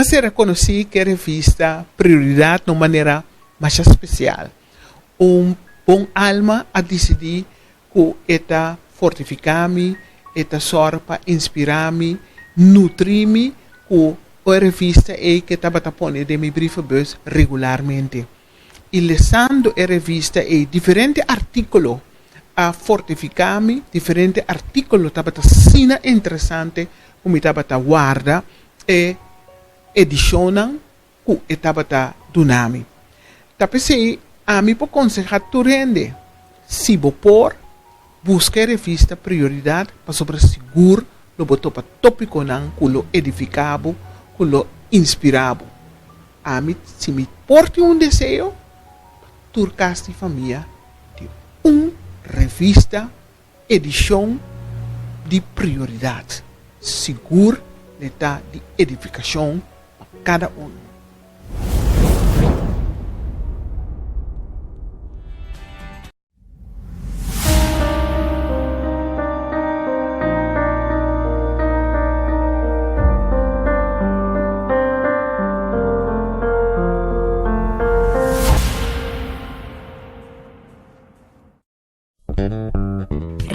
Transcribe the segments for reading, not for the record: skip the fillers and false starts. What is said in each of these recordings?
M'a sera konosí ku e revista Prioridat na un manera masha spesial. Un bon alma a disidí ku e ta fortifiká mi, e ta sòru pa inspirá mi, nutrí mi ku e revista ei ku e tabata pone den mi brievenbus regularmente. I lesando e revista ei, diferente artíkulo a fortifiká mi, diferente artíkulo tabata asina interesante ku mi tabata warda e edishonnan ku e tabata duna mi. Ta p'esei ami por konsehá tur hende, si bo por, buska e revista Prioridat pasobra sigur lo bo topa tópikonan ku lo edifiká bo, ku lo inspirá bo. Ami, si mi por tin un deseo, pa tur kas di famia tin un revista edishon di Prioridat. Sigur le ta di edifikashon pa kada unu.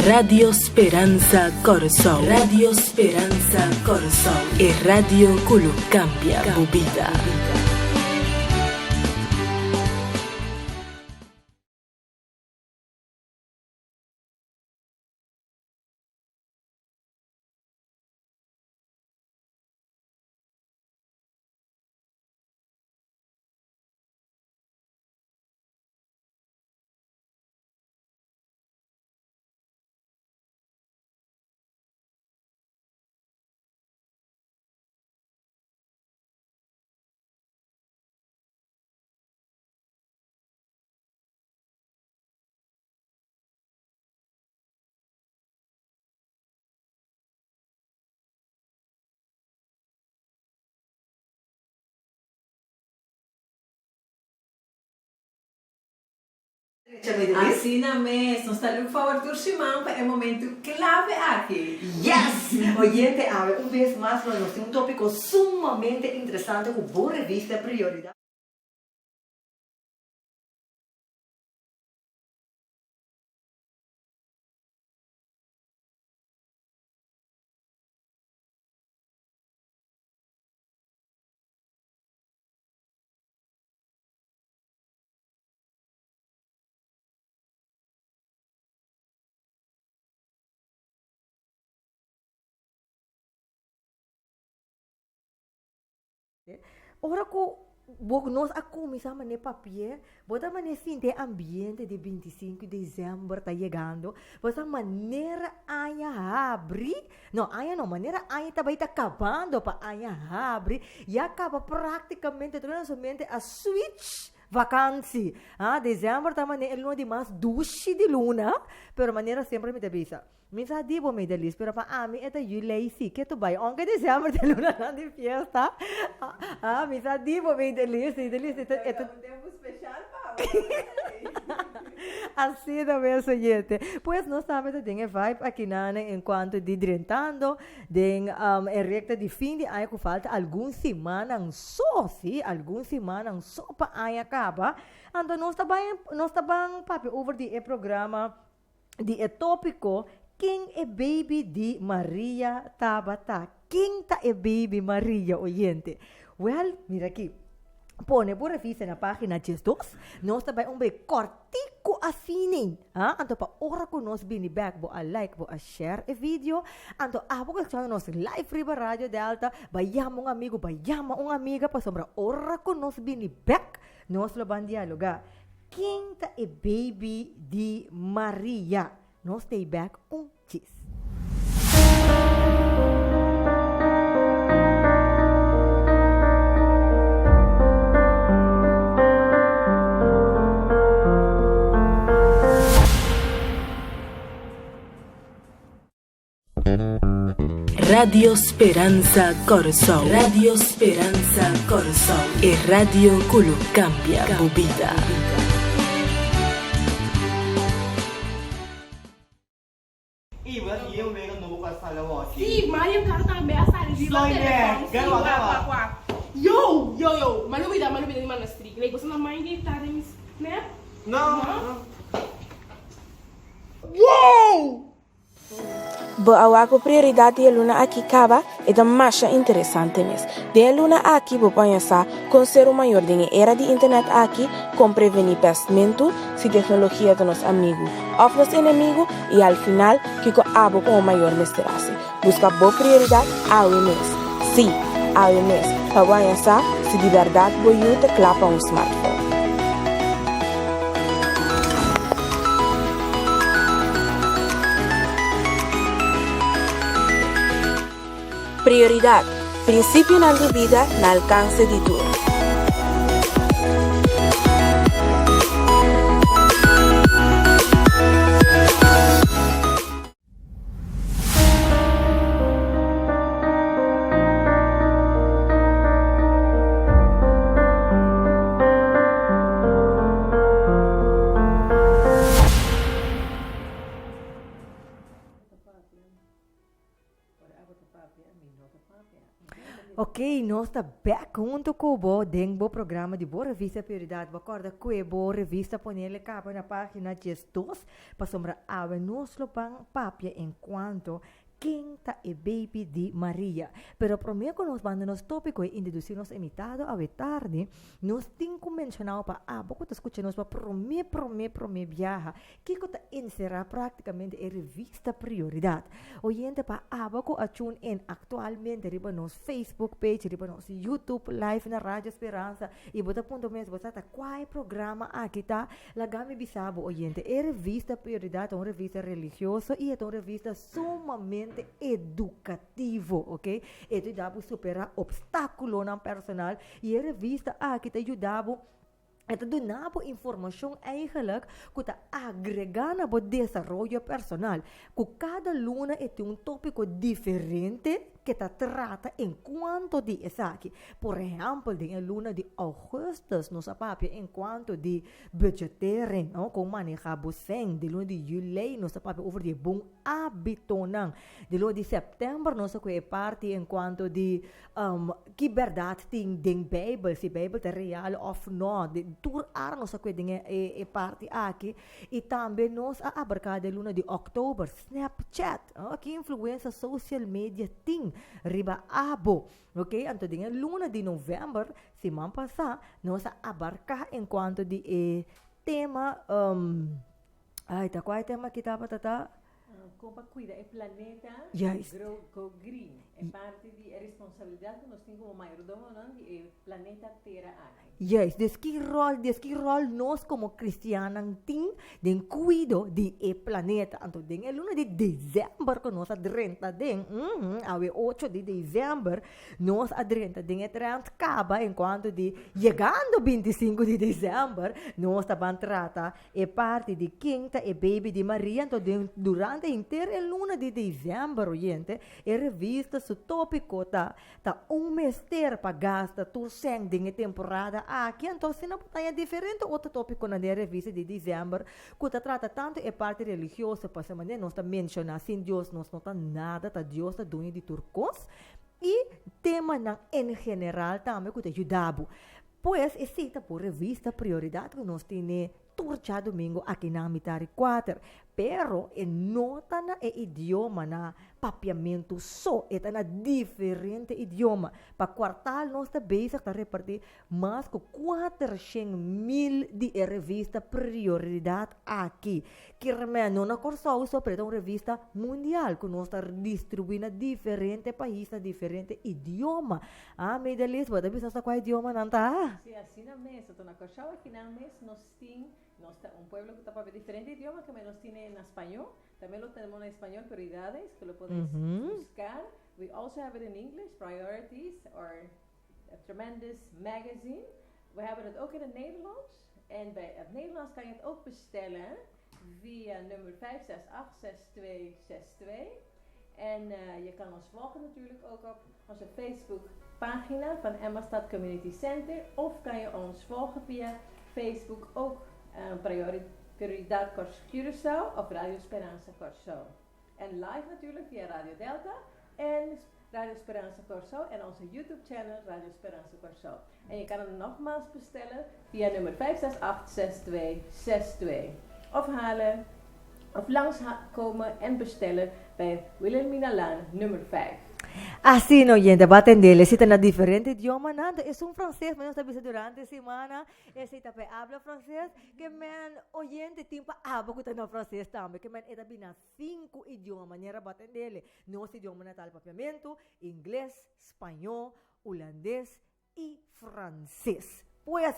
Radio Speransa Kòrsou. Radio Speransa Kòrsou. E radio ku lo kambia bo bida. Asina mes, nos ta look forward tur siman pa e momento clave aki. Yes! Oyente, awe un bes mas lo nos tin un topico sumamente interesante cu bo revista Prioridad. Ora ku bo nos a kuminsá manera papi'é, bo ta manera sinti e ambiente di bintisinku di desèmber ta yegando, bo sa manera aña habri, no aña no, manera aña ta bai ta kabando pa aña habri, ya kaba práktikamente tur nos mente a switch vakansi. Ah, desèmber ta manera e luna di mas dushi di luna, pero manera semper mi ta bisa. Mi sa di bo mi Delis, pero pa ami e ta julei si ke tu bai. Aunke december ta lunanan di fiesta, ah, mi sa di bo mi Delis, mi Delis e ta, e ta. Un tempu special pa bo. Asina mes oyente. Pues nos tambe ta den e vibe akinan en cuanto di drentando den e recta di fin di aña cu falta algun simannan so, si, algun simannan so pa aña caba. Anto nos ta bai, nos ta ban papia over di e programa. di e tópiko Ken e Baby di Maria Tabata? Ken ta e Baby Maria, oyente? Wèl, mira aki. Pone bo revista na página diesdos. Nos ta bai un bei kòrtiku asina. Ha? Anto pa ora ku nos bini bèk, bo a like, bo a share e video. Anto abo ku escuchando nos live riba Radio Delta, bai yama un amigu, bai yama un amiga, pasobra ora ku nos bini bèk, nos lo ban dialogá. Ken ta e baby di Maria? Nos stay back un chis. Radio Speransa Kòrsou. Radio Speransa Kòrsou. E radio ku lo kambia bo bida. Sí, Mario Kart tambe a sali riba telefòn. Sí, wak, wak, wak. Yo yo, m'a lubida, m'a lubida di manda strik. Lei boso na mind di ta den mi snap? No, no. Wow! Bo a wak bo prioridat di e luna aki kaba? E ta masha interesante mes. Den e luna aki bo por haña sa kon ser un mayor den e era di internet aki, kon prevení pèstmentu, si teknologia ta nos amigu òf nos enemigu i al final kiko abo komo mayor mester hasi. Buska bo prioridat awe mes. Sí, awe mes, pa bo haña sa si di bèrdat bo yu ta kla pa un smartphone. Prioridat, Prinsipionan di bida na alkanse di tur. Ok, nos ta back hunto cu bo den bo programa di bo revista Prioridad. Bo acorda cue bo revista ponele caba na pagina 12 Pasobra awe nos lo ban papia en cuanto ken ta e baby di Maria. Pero prome cu nos banda nos topico y introduci nos invitado awe tardi, nos tin cu mencionao pa abo cu ta scucha nos pa prome, prome, prome biaha, kico ta encera practicamente e revista Prioridad. Oyente pa abo cu a tune in actualmente riba nos Facebook page, riba nos YouTube live na Radio Speranza y bo ta puntra mes bo sa ta cua e programa aki ta, Laga mi bisa bo, oyente, e revista Prioridad ta un revista religioso i e ta un revista sumamente edukativo, ok? E ta yuda bo superá opstákulonan personal i e revista aki ta yuda bo, e ta duna bo informashon eigenlijk ku ta agregá na bo desaroyo personal. Ku kada luna e tin un tópiko diferente ke ta trata enkuanto di esaki. Por ehèmpel, den e luna di ougùstùs nos a papia enkuanto di budgetering, no, kon manehá bo sèn. Den luna di yülei nos a papia over di e bon ábitonan. Den luna di sèptèmber nos a kohe e parti enkuanto di ki bèrdat tin den Beibel, si Beibel ta real òf nò. Den tur ara nos a kohe den e parti aki. I tambe nos a abarká den luna di òktober Snapchat. Ki influensia social media tin riba abo? Ok, anto den e luna di novèmber, siman pasá, nos a abarká en kuanto di e tema, ai ta kua e tema aki tabata ta? Kon pa kuida e planeta, Juist. Grow, go green. E parti di e responsabilidat ku nos tin komo mayordomonan di e planeta Tera aki. Juist, dus ki ròl, dus ki ròl nos komo kristiannan tin den kuido di e planeta? Anto den e luna di desèmber ku nos a drenta den, uhum, awe ocho di desèmber, nos a drenta den e trènt kaba enkuanto di yegando bintisinku di desèmber, nos ta ban trata E parti di ken ta e baby di Maria anto den durante henter e luna di december oyente e revista su topico ta ta un mester pa gasta tur cen den e temporada aki anto asina bo ta haña diferente otro topiconan den e revista di december cu ta trata tanto e parti religioso pasobra manera nos ta menciona sin Dios nos no ta nada ta Dios ta duño di tur cos y temanan en general tambe cu ta yuda bo. Pues esei ta bo revista Prioridad ku nos tene tur djadumingu aki na mitar di kuater. Pero e no ta na e idioma na papiamentu so, e ta na diferente idioma. Pa kuartal nos ta bezig ta repartí mas ku 400,000 di e revista Prioridad aki. Kermen no na Kòrsou so, pero e ta un revista mundial ku nos ta distribuí na diferente pais, na diferente idioma. Ah, Medelis, bo ta bisa sa kua idioma nan ta? Sí, asina mes. Anto na Kòrsou akinan mes nos tin, nos ta un pueblo ku ta papia diferente idioma, keme nos tine na spañó, también lo tenemos na español, Prioridades, ku lo podes buskar. We also have it in English, Priorities, or a tremendous magazine. We hebben het ook in het Nederlands. En bij het Nederlands kan je het ook bestellen via nummer 5686262. En uh, je kan ons volgen natuurlijk ook op onze Facebook pagina van Emmastad Community Center. Of kan je ons volgen via Facebook ook uh, Prioridad Curaçao of Radio Speranza Curaçao. En live natuurlijk via Radio Delta en Radio Speransa Kòrsou en onze YouTube channel Radio Speransa Kòrsou. En je kan het nogmaals bestellen via nummer 568 6262. Of halen of langskomen en bestellen bij Wilhelminalaan nummer 5. Asina oyente bo a tendele si ta na diferente idiomanan ta esun frances men nos ta bisa durante semana esey ta pa e habla frances ke men oyente tin pa abo ku ta na frances tambe ke men e ta bina Sinku idioma manera bo a tendele, nos idioma natal papiamentu, ingles, spañó, hulandes i franses. Pues,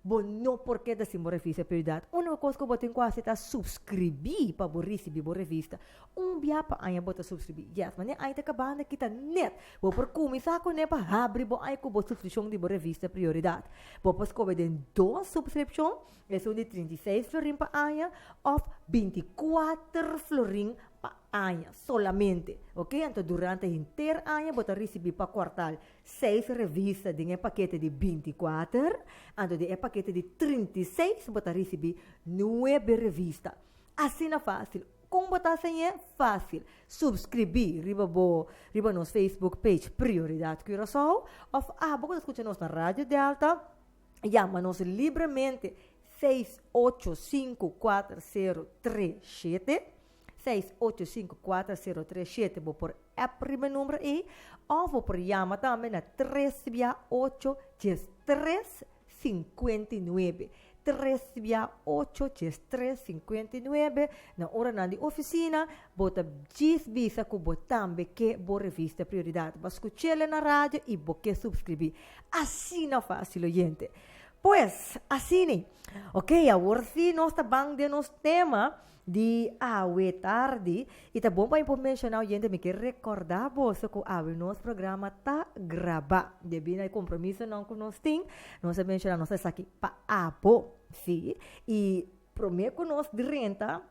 bo no por keda sin bo revista Prioridad. Úniko kos ku bo tin ku hasi ta suskribí pa bo risibí bo revista. Un bia pa aña bo ta suskribí. Yes, manera aña ta kabando kita nèt. Bo por kuminsá kuné pa habri bo aña ku bo suskripshon di bo revista Prioridad. Bo por skohe den dos suskripshon. Esun di 36 florin pa aña òf 24 florin pa aña solamente. Ok, anto durante henter aña bo ta risibí pa kuartal seis revista den e pakete di 24, anto den e pakete di 36 bo ta risibí nuebe revista. Asina fásil. Kon bo ta haseñ'é? Fásil. Subskribí riba bo riba nos Facebook page Prioridad Curaçao òf abo ku ta skucha nos na Radio Delta. Yama nos libremente 6854037, 6854037, bo por app riba e number ei, of bo por yama tambe na tres bia ocho djes tres sinkuenta i nuebe, tres bia ocho djes tres sinkuenta i nuebe, na oranan di ofisina bo ta djis bisa ku bo tambe ke bo revista Prioridad. Bo a skuch'el na radio i bo ke subskribí. Asina fácil oyente. Pues, asini. Ok, awor sí nos ta ban den nos tema di awe tardi. I ta bon pa mi por menshoná oyente, mi ke rekordá boso ku awe nos programa ta grabá. Debí na e kompromisonan ku nos tin, nos a menshoná nos ta esaki pa abo. Sí, i promé ku nos drenta.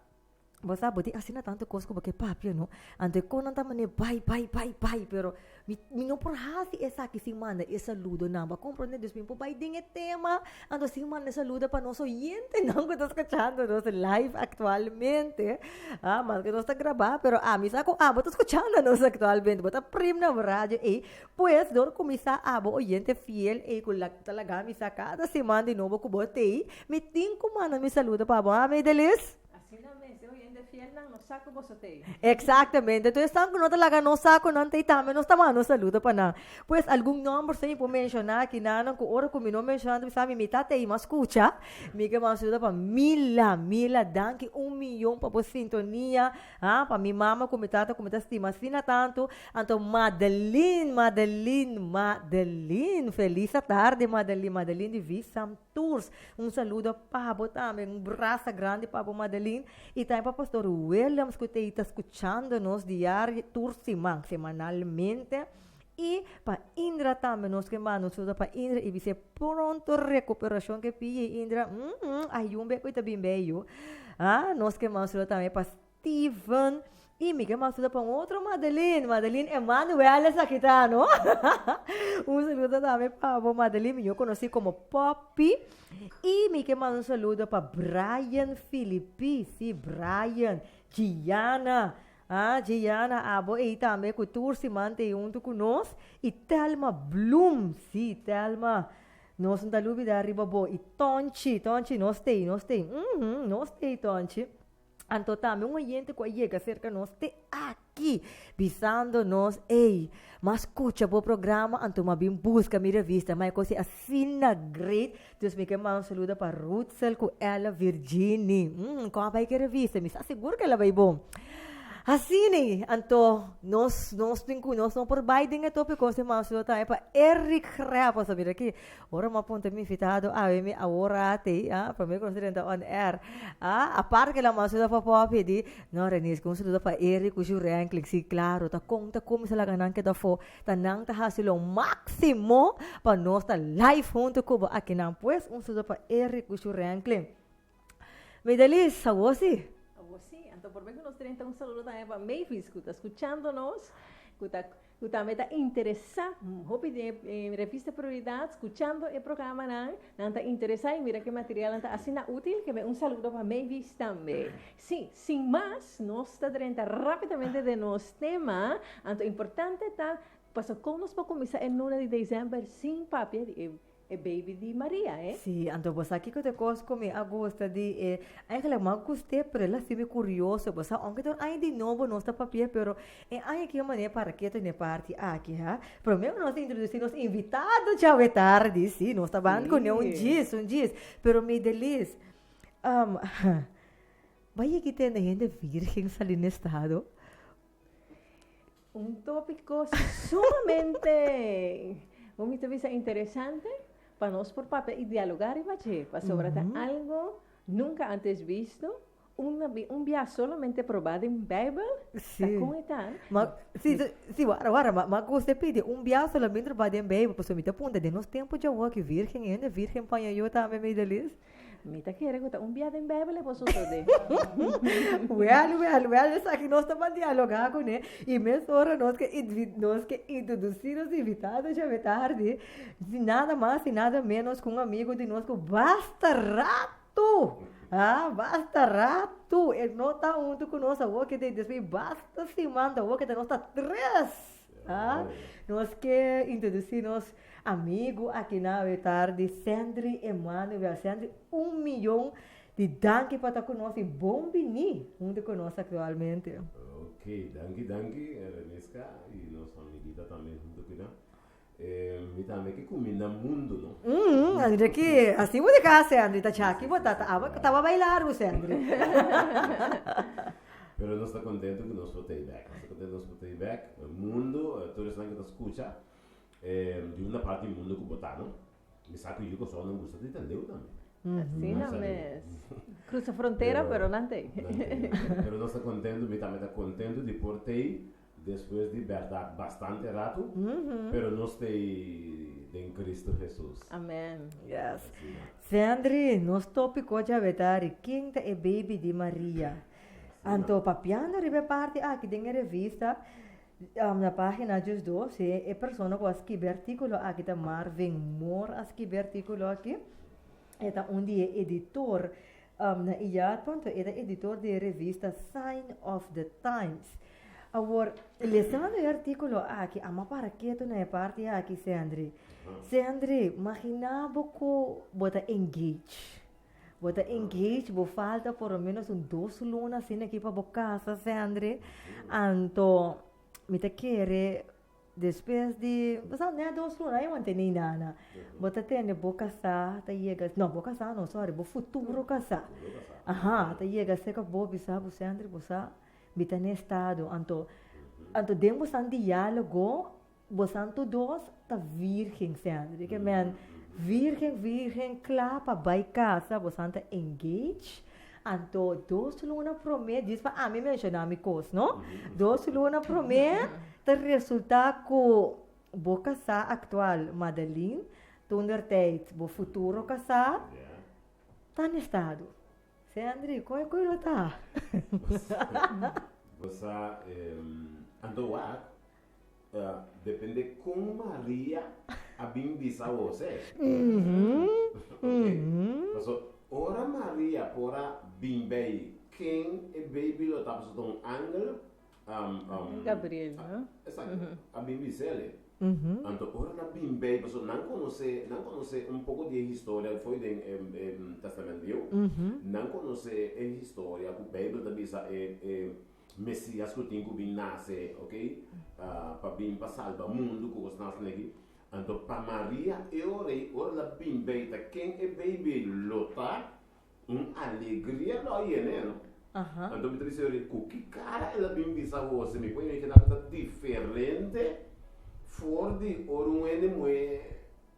Bo sa, bo tin asina tantu kos ku bo ke papia, no? Anto e konan ta manera bai, bai, bai, bai, pero mi, mi no por hasi esaki sin manda e saludonan. Bo a komprondé? Dus mi por bai den e tema, anto sin manda e saludo pa nos oyentenan ku ta skuchando nos live aktualmente. Ah, maske nos ta grabá, pero ami sa ku abo ta skuchando nos aktualmente. Bo ta prim na bo radio ei. Pues, dor kuminsá abo oyente fiel ei ku ta laga mi sa kada siman di nobo ku bo t'ei, mi tin ku manda mi saludo pa abo. Ami, Delis? Asina mes, e oyente fielnan no sa ku boso t'ei. Exactamente. Entonces esnan ku no ta laga nos sa ku nan t'ei tambe nos ta manda un saludo pa nan. Pues algun nomber si mi por menshoná aki nan ku ora ku mi no menshoná nan ta bisa mi mi ta t'ei, mi a skucha. Mi ke manda un saludo pa Mila. Mila danki un miyon pa bo sintonia, ha, pa mi mama ku mi tata ku mi ta stima asina tantu. Anto Madeline, Madeline, Madeline, felis atardi Madeline, Madeline di Visam Tours. Un saludo pa bo tambe, un brasa grandi pa bo Madeline y tambe pa Pastor Williams cu ta scuchando nos diario tur siman, semanalmente. Y pa Indra tambe, nos ke manda un saludo pa Indra y bis'é pronto recuperacion ke pidi Indra, mm, ayun be cu ta bin beyo. Ah, nos ke manda un saludo tambe pa Steven y mi ke manda un saludo pa un otro Madeline, Madeline Emanuel esaki ta no. Un saludo tambe pa bo Madeline, mi yo conoci como Poppy. Y mi ke manda un saludo pa Brian Philippi, si Brian, Gianna, ah Gianna abo ey tambe cu tur siman ta ey hunto cu nos. Y Thelma Bloem, si Thelma, nos no ta lubida riba bo. Y Tonchi, Tonchi nos t'ey, nos t'ey, uhmm nos t'ey Tonchi. Anto tambe un oyente ku a yega serka nos te aki, bisando nos, Ey, m'a skucha bo programa, anto m'a bin buska mi revista. Ma e kos ei asina great. Dus mi ke manda un saludo pa Rutsel ku Ella Virgini. Mm, kon a bai ku e revista? Mi sa sigur ku el a bai bon. Asina, anto nos nos tin ku nos no por bai den e topiko, nos tin manda un saludo tambe pa Eric Grep. Pasobra mira aki, Ora mi a puntra mi invitado awe mi awor ati, ah, prome ku nos drenta on air, ah, aparte ke la manda saludo pa Poppy di, no Renice, ku un saludo pa Eric ku Jurenklik, si klaro, ta kon ta kuminsa laga nan keda afó, ta nan ta hasi lo máksimo pa nos ta live huntu ku bo akinan. Pues un saludo pa Eric ku Jurenklik. Midelis, awor si. Awor si, anto por ku nos drenta un saludo tambe pa Mavis ku ta skuchando nos, ku ta ku tambe ta interesá hopi den e revista Prioridad, skuchando e programanan, nan ta interesá i mira ke materialnan ta asina útil, ke un saludo pa Mavis tambe. Si, sin mas, nos ta drenta rápidamente den nos tema, anto importante ta. Paso kon nos por kuminsá e luna di desèmber sin papia di e e baby di Maria, eh? Sí, anto bo sa kiko ta e kos ku mi a gusta di e, eigenlijk mi a gust'é pero el a hasi mi kurioso, bo sa ounke ta un aña di nobo nos ta papia pero e aña aki un manera para ketu na e parti aki ha. Promé ku nos introdusí nos invitado djawe tardi, sí, nos ta ban kuné un djis, un djis, pero mi Delis, bai yegi tende hende virgen sali na estado? Un tópiko sumamente, bo mi ta bisa interesante pa nos por papia i dialogá riba dje, pasobra ta algo nunka antes visto, un un bia solamente probá den Beibel, ta kon e ta. Ma, si, si, wara, wara, ma, ma ku usted pidi un bia solamente probá den Beibel, pasobra mi ta punta den nos tempu djawoki, virgen hende, virgen paña yo tambe, Meidelis. Mi ta kere ku ta un bia den Beibel e por sosodé. Wèl, wèl, wèl, esaki nos ta ban dialogá kuné i mesora nos ke nos ke introdusí nos invitado djawe tardi, nada mas i nada ménos ku un amigu di nos ku basta ratu, ah, basta ratu e no ta huntu ku nos awor ke despues di basta siman ta awor ke ta nos ta tres, ah, nos ke introdusí nos Amigu aki na awe tardi Sendry Emanuel. Sendry un miyon di danki pa ta ku nos i bon bini huntu ku nos aktualmente. Ok, danki danki Renesca i nos amiguita tambe huntu ku nan. Mi tambe ke kuminda mundu no. Andri aki asi bo di kas Sendry ta chaki bo ta ta tabata bai largu Sendry. Pero nos ta kontentu ku nos por ta ei bek. Nos ta kontentu nos por ta ei bek. Mundu tur esnan ku ta skucha. Di una parti di mundo ku bo ta no. Mi sa ku yu Kòrsou nan gusta di ta leu tambe. Asina mes. Krusa frontera pero nan t'ei. Pero nos ta kontentu, mi tambe ta kontentu di por t'ei despues di bèrdat bastante ratu, pero nos t'ei den Kristu Hesus. Amen. Yes. Sendry, nos tópiko djawe ta ri ken ta e baby di Maria. Anto papiando riba e parti aki den e revista, Na página diesdos, si e persona ku a skibi e artíkulo aki ta Marvin Moore a skibi e artíkulo aki. E ta un di e editor na IATPA, anto e ta editor di e revista Sign of the Times. Awor, lesando e artíkulo aki, amo a para ketu na e parti aki, Sendry. Sendry, maginá bo ku bo ta engage. Bo ta engage, bo falta por lo menos un dos luna asina aki pa bo casa, Sandry. Anto, mi ta kere despues di, bo sa, net dos luna, ai wanta ni nana. Bo ta tende bo casá ta yega, no, bo casá no, sorry, bo futuro casá. Aha, ta yega cerca bo, bisa bo, Sandry, bo sa, mi ta n'e estado. Anto, anto den bo san diálogo, Bosan tur dos ta virgen, Sandry. Ke men, virgen, virgen, kla pa bai kasa, bosan ta engage. Anto dos luna promé, djis pa ami menshoná mi kos, no? Dos luna promé ta resultá ku bo kasá aktual, Madeline, toentertijd bo futuro kasá, ta na estado. Sandry, kon e koe lo ta? Bo sa, anto wak, Depende kon Maria a bin bisa Jose. Ok. Paso ora Maria por a bin bay ken e baby lo ta paso ta un angel Gabriel, no? Exacto. A bin bisele. Anto ora nan bin bay paso nan conoce nan conoce un poco di e historia fo'i den e Testament Bieu. Nan conoce e historia cu Bijbel ta bisa e e Mesias ku tin ku bin nase, ok, pa bin pa salba mundu ku kosnan asina aki. Anto pa Maria e ora ei, ora el a bin bei ta ken e beibi lo ta, un alegria lo a yena e, no? Anto mi ta bisa ora ei, ku ki kara el a bin bisa Hose? Mi por imaginá ku ta diferente for di ora un hende muhé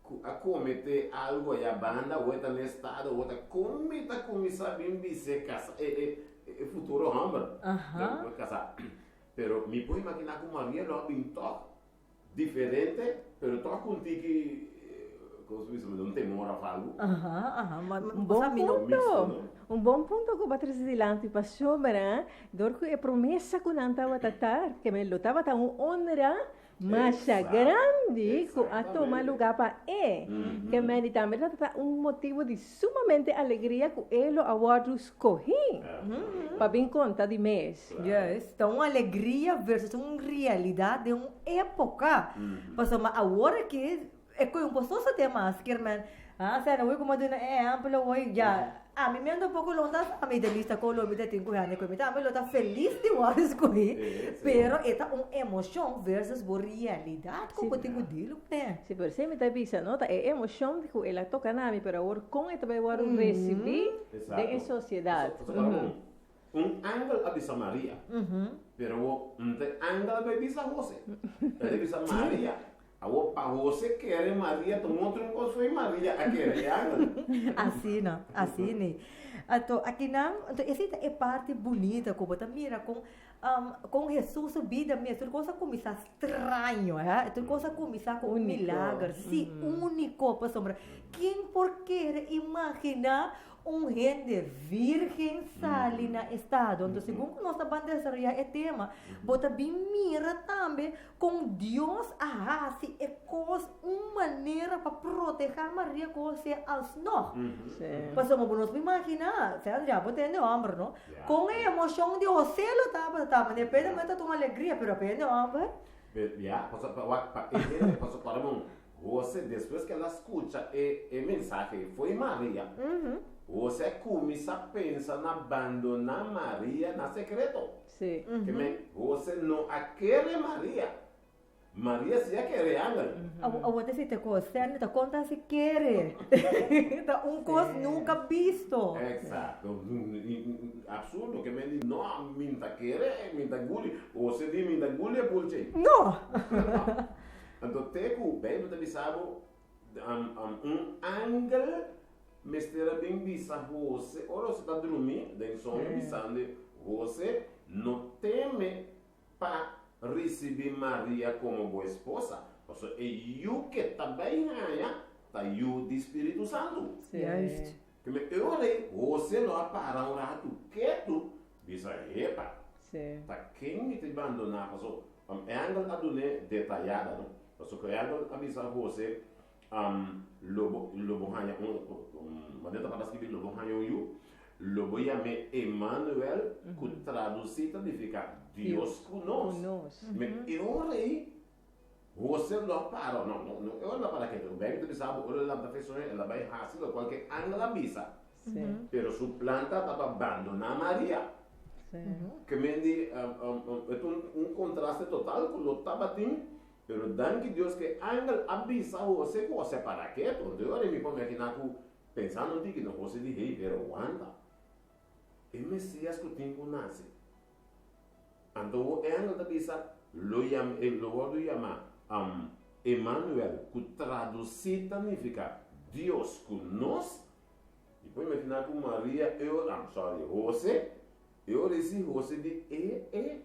ku a kometé algu aya banda, awor e ta na estado, awor ta kon mi ta kuminsá bin bis'é kasa e e E futuro homber lo casa. Pero mi por imagina cu Maria lo a bin toch diferente, pero toch cu un tiki, como se bisa, un temor of algo. Un bon punto, un bon punto cu bo a trece dilanti, pasobra dor cu e promesa cu nan tabata ta, ke men lo tabata un honra. Masha grandi ku a tuma lugá pa e. Ke men di tambe ta un motibu di sumamente alegria ku e lo a wòrdu skohí pa bin konta di mes. Juist, ta un alegria versus un realidat den un époka. Pasobra awor aki E koe un postoso ta tin mas kier men ah sena woi kuma duna e ehempel awoi ya ami mi anda poko lo ta sa mi ta lista ko lo mi ta tin ku hende koe mi tambe lo ta felis di wòrdu skohí pero e ta un emoshon versus bo realidat ku bo tin ku deal kuné. Si pero esei mi ta bisa no ta e emoshon ku el a toka na mi pero awor kon e ta bai wòrdu risibí den e sosiedat. Un angel a bisa Maria, pero awor no ta e angel a bai bisa Jose, el a bisa Maria. Awor pa Jose kere Maria ta un otro un kos fo'i Maria a kere e angel. Asina, asina. Anto akinan, anto esei ta e parti bunita ku bo ta mira kon kon Hesus su bida mes tur kos a kuminsá straño, hè, tur kos a kuminsá ku un milager, sí, úniko, pasobra ken por kere imaginá Un hende virgen sali na estado. Anto segun ku nos ta ban desaroyá e tema, bo ta bin mira tambe kon Dios a hasi e kos un manera pa protehá Maria ku Hosé alsnog. Pasobra bo no por imaginá, Sandra, bo ta hende hòmber, no? Kon e emoshon di Hosé lo tabata ta? Manera p'e ta ta un alegria, pero p'e hende hòmber. Ya, pasobra wak pa e hende, pasobra ora José, despues ku el a skucha e e mensahe fo'i Maria, José a kuminsá pensa na bandoná Maria na sekreto. Ke men, José no a kere Maria. Maria sí a kere e angel. Awor ta si te kos, Sèrni ta konta si kere. Ta un kos nunka bisto. Eksakto. Absurdo. Ke men di, no, mi no ta kere, mi ta guli. José di, mi ta guli e pulchi. No! Anto te ku Beibel ta bisa bo, un angel mester a bin bisa Hose ora Hose ta drumi den soño bisando, Hose, no teme pa risibí Maria komo bo esposa, pasobra e yu ke ta bai haña ta yu di Spiritu Santu. Juist. Keme e ora ei Hose lo a para un ratu ketu bisa, Hepa, ta ken mi ta bandoná? Pasobra E angel a dun'é detayada, no? Pasobra ku e angel a bisa José, Lo bo, lo bo haña un, manera ta para skibí, lo bo haña un yu, lo bo yam'é Emanuel, ku tradusí ta nifiká Dios ku nos. Me e ora ei, José lo a para, no, no, no e ora el a para ketu, Beibel ta bisa bo, ora el lanta fe soño, el a bai hasi lokual ku e angel a bisa. Pero su plan tabata pa bandoná Maria. Ke men di, e ta un kontraste total ku lo tabatin, pero danki Dios ku e angel a bisa Hose ku Hose para ketu. Anto e ora mi por imaginá ku pensando un tiki, no Hose di, hey, pero wanta, e Mesias ku tin ku nase. Anto e angel ta bisa, lo yam, e lo wòrdu yamá Emanuel, ku tradusí ta nifiká Dios ku nos. Mi por imaginá ku Maria e ora, I'm sorry, Hose, e ora esi Hose di e e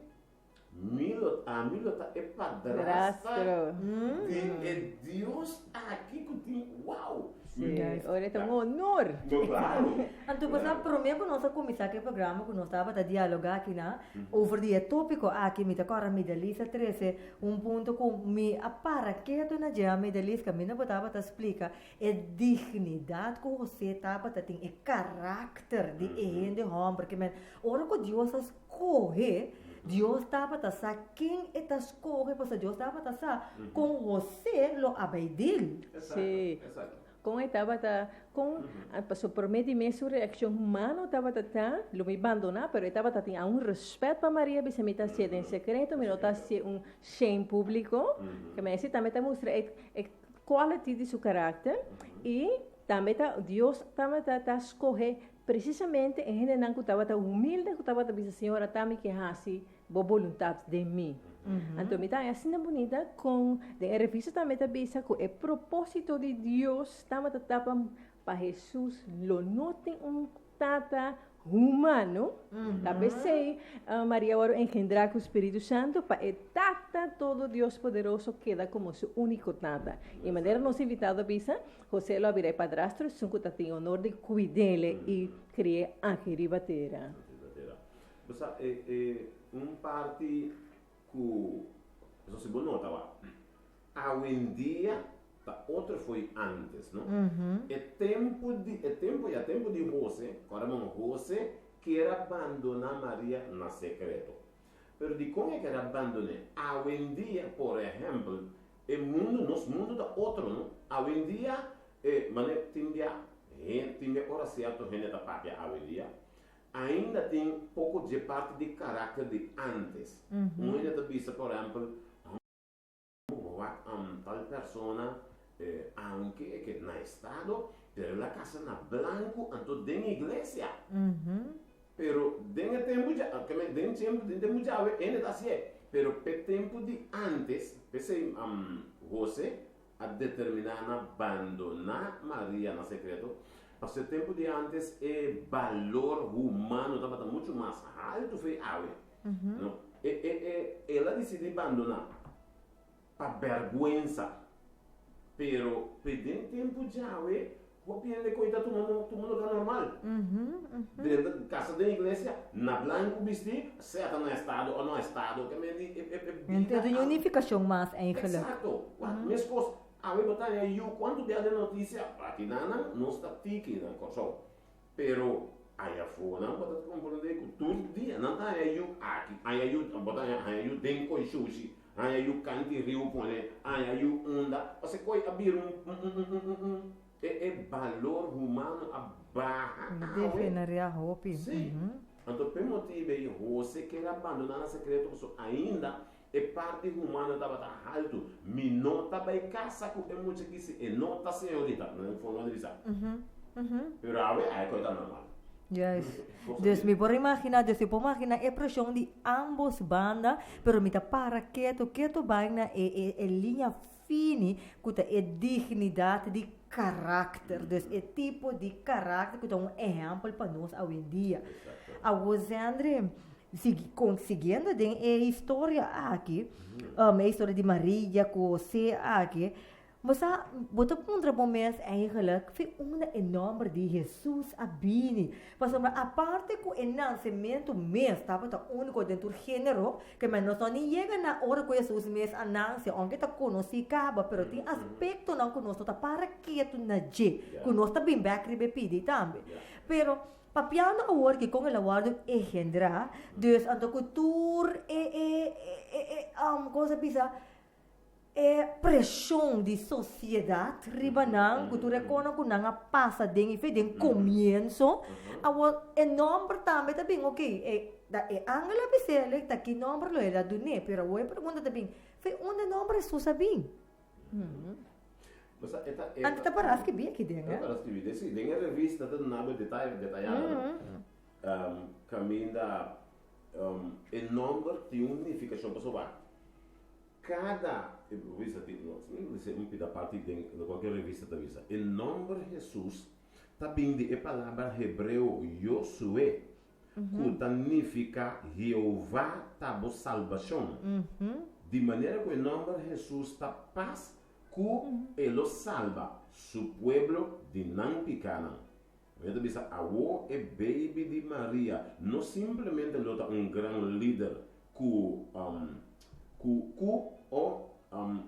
mi lo, ami lo ta e padrastra di e Dios aki ku tin, wow! Sí, ora e ta un honor. No, claro. Anto bo sa promé ku nos a kuminsá ku e programa ku nos tabata dialogá akinan over di e tópiko aki, mi ta kòrda Midelisa trese un punto ku mi a para ketu na dje, Midelis, kaminda bo tabata splika E dignidat ku José tabata tin, e karakter di e hende hòmber ke men ora ku Dios a skohe, Dios tabata sa ken e ta skohe pasobra Dios tabata sa kon José lo a bai dil. Sí, kon e tabata, kon, pasobra promé di mes su reakshon humano tabata ta, lo mi bandoná, pero e tabata tin aun rèspèt pa Maria, bisa mi ta hasié den sekreto, mi no ta hasié un shame públiko, ke men esei tambe ta mustra e e quality di su karakter i tambe ta Dios tabata ta skohe presisamente e hendenan ku tabata humilde ku tabata bisa Señor ata mi ke hasi bo boluntat den mi. Anto mi ta haña asina bunita kon den e revista tambe ta bisa ku e proposito di Dios tabata ta pa pa Hesus lo no tin un Tata humano, ta p'esei Maria wòrdu engendrá ku Spiritu Santu pa e Tata Todo Dios Poderoso keda komo su úniko Tata. I manera nos invitado a bisa, José lo a bira e padrastro esun ku ta tin honor di kuid'é i kri'é aki riba tera. Bo sa, e un parti ku. Pasobra si bo nota wak, awendia ta otro fo'i antes, no? E tempu di, e tempu ya, tempu di Hose, kòrda bon, Hose kier a bandoná Maria na sekreto. Pero dikon e kier a bandon'é? Awendia, por ehèmpel, e mundu, nos mundu ta otro, no? Awendia, e manera tin bia, tin bia ora sierto hende ta papia awendia, Ainda tin poko dje parti di karakter di ántes. Un hende ta bisa, por ehèmpel, Bo wak tal persona, aunke e ke na estado, pero el a kasa na blanku anto den iglesia. Pero den e tempu dja, den tempu, den tempu djawe hende ta hasié. Pero p'e tempu di ántes, p'esei Hose a determiná na bandoná Maria na sekreto, pasobra e tempu di ántes e balor humano tabata muchu mas haltu fe awe. No, e, e, e, el a disidí bandoná pa bèrgwensa. Pero pe den tempu djawe, hopi hende koe ta tuma no, tuma loke normal. Drenta kasa den iglesia, na blanku bistí, sea ta na estado o no estado, ke men di e, e, e bida. E tin un nifikashon mas eigenlijk. Eksakto. Wak, meskos, awe bo ta haña yu kuantu bia den notisia, akinan nos ta tiki na Kòrsou. Pero aya afó nan bo ta komprondé ku tur dia nan ta haña yu aki, haña yu, bo ta haña haña yu den koi shushi, haña yu kanti riu pone, haña yu unda, pasobra koi a bira un un un un un un e e balor humano a baha awe. Degenereá hopi. Sí. Anto p'e motibu ei Hose ker a bandoná nan sekreto pasobra ainda e parti humano tabata haltu. Mi no ta bai kasa ku e mucha ki si e no ta señorita, na un forma di bisa. Pero awe ai koi ta normal. Juist. Dus mi por imagina, dus mi por imagina e preshon di ambos banda, pero mi ta para ketu, ketu bai na e e e liña fini ku ta e dignidat di karakter. Dus e tipo di karakter ku ta un ehèmpel pa nos awendia. Awor Zendri, Sigui con siguiendo den e historia aki, um, e historia di Maria cu José aki, bo sa, bo ta puntra bo mes eigenlijk, fi unda e nomber di Jesus a bini? Pasobra aparte cu e nancemento mes tabata unico den tur genero, ke men nos no ni yega na ora cu Jesus mes a nance, aunke ta conoci caba, pero tin aspectonan cu nos no ta para ketu na dje, cu nos ta bin bek riba e pidi tambe. Pero, Papiando awor ki kon el a wòrdu engendrá, dus anto ku tur e e e e kon sa bisa e preshon di sosiedat riba nan, ku tur e konan ku nan a pasa den i fe den komienso, awor e nòmber tambe ta bin oke e ta e angel a bis'é ta ki nòmber lo el a dun'é, pero awor e pregunta ta bin, fe unda e nòmber Hesus a bin? Anto ta para skibí aki den, eh? Ta para skibí. Den si, den e revista ta duna bo detaye, detayado, no? Kaminda e nòmber tin un nifikashon pasobra kada, e revista tin, no, mi bisa un pida parti den lokual ku e revista ta bisa. E nòmber Hesus ta bin di e palabra hebreo Yosue, ku ta nifiká Jehová ta bo salbashon. Di manera ku e nòmber Hesus ta pas ku e lo salba su pueblo di nan pikánan. Bo ta bisa, Awor e beibi di Maria no simplemente lo ta un gran lider ku ku ku o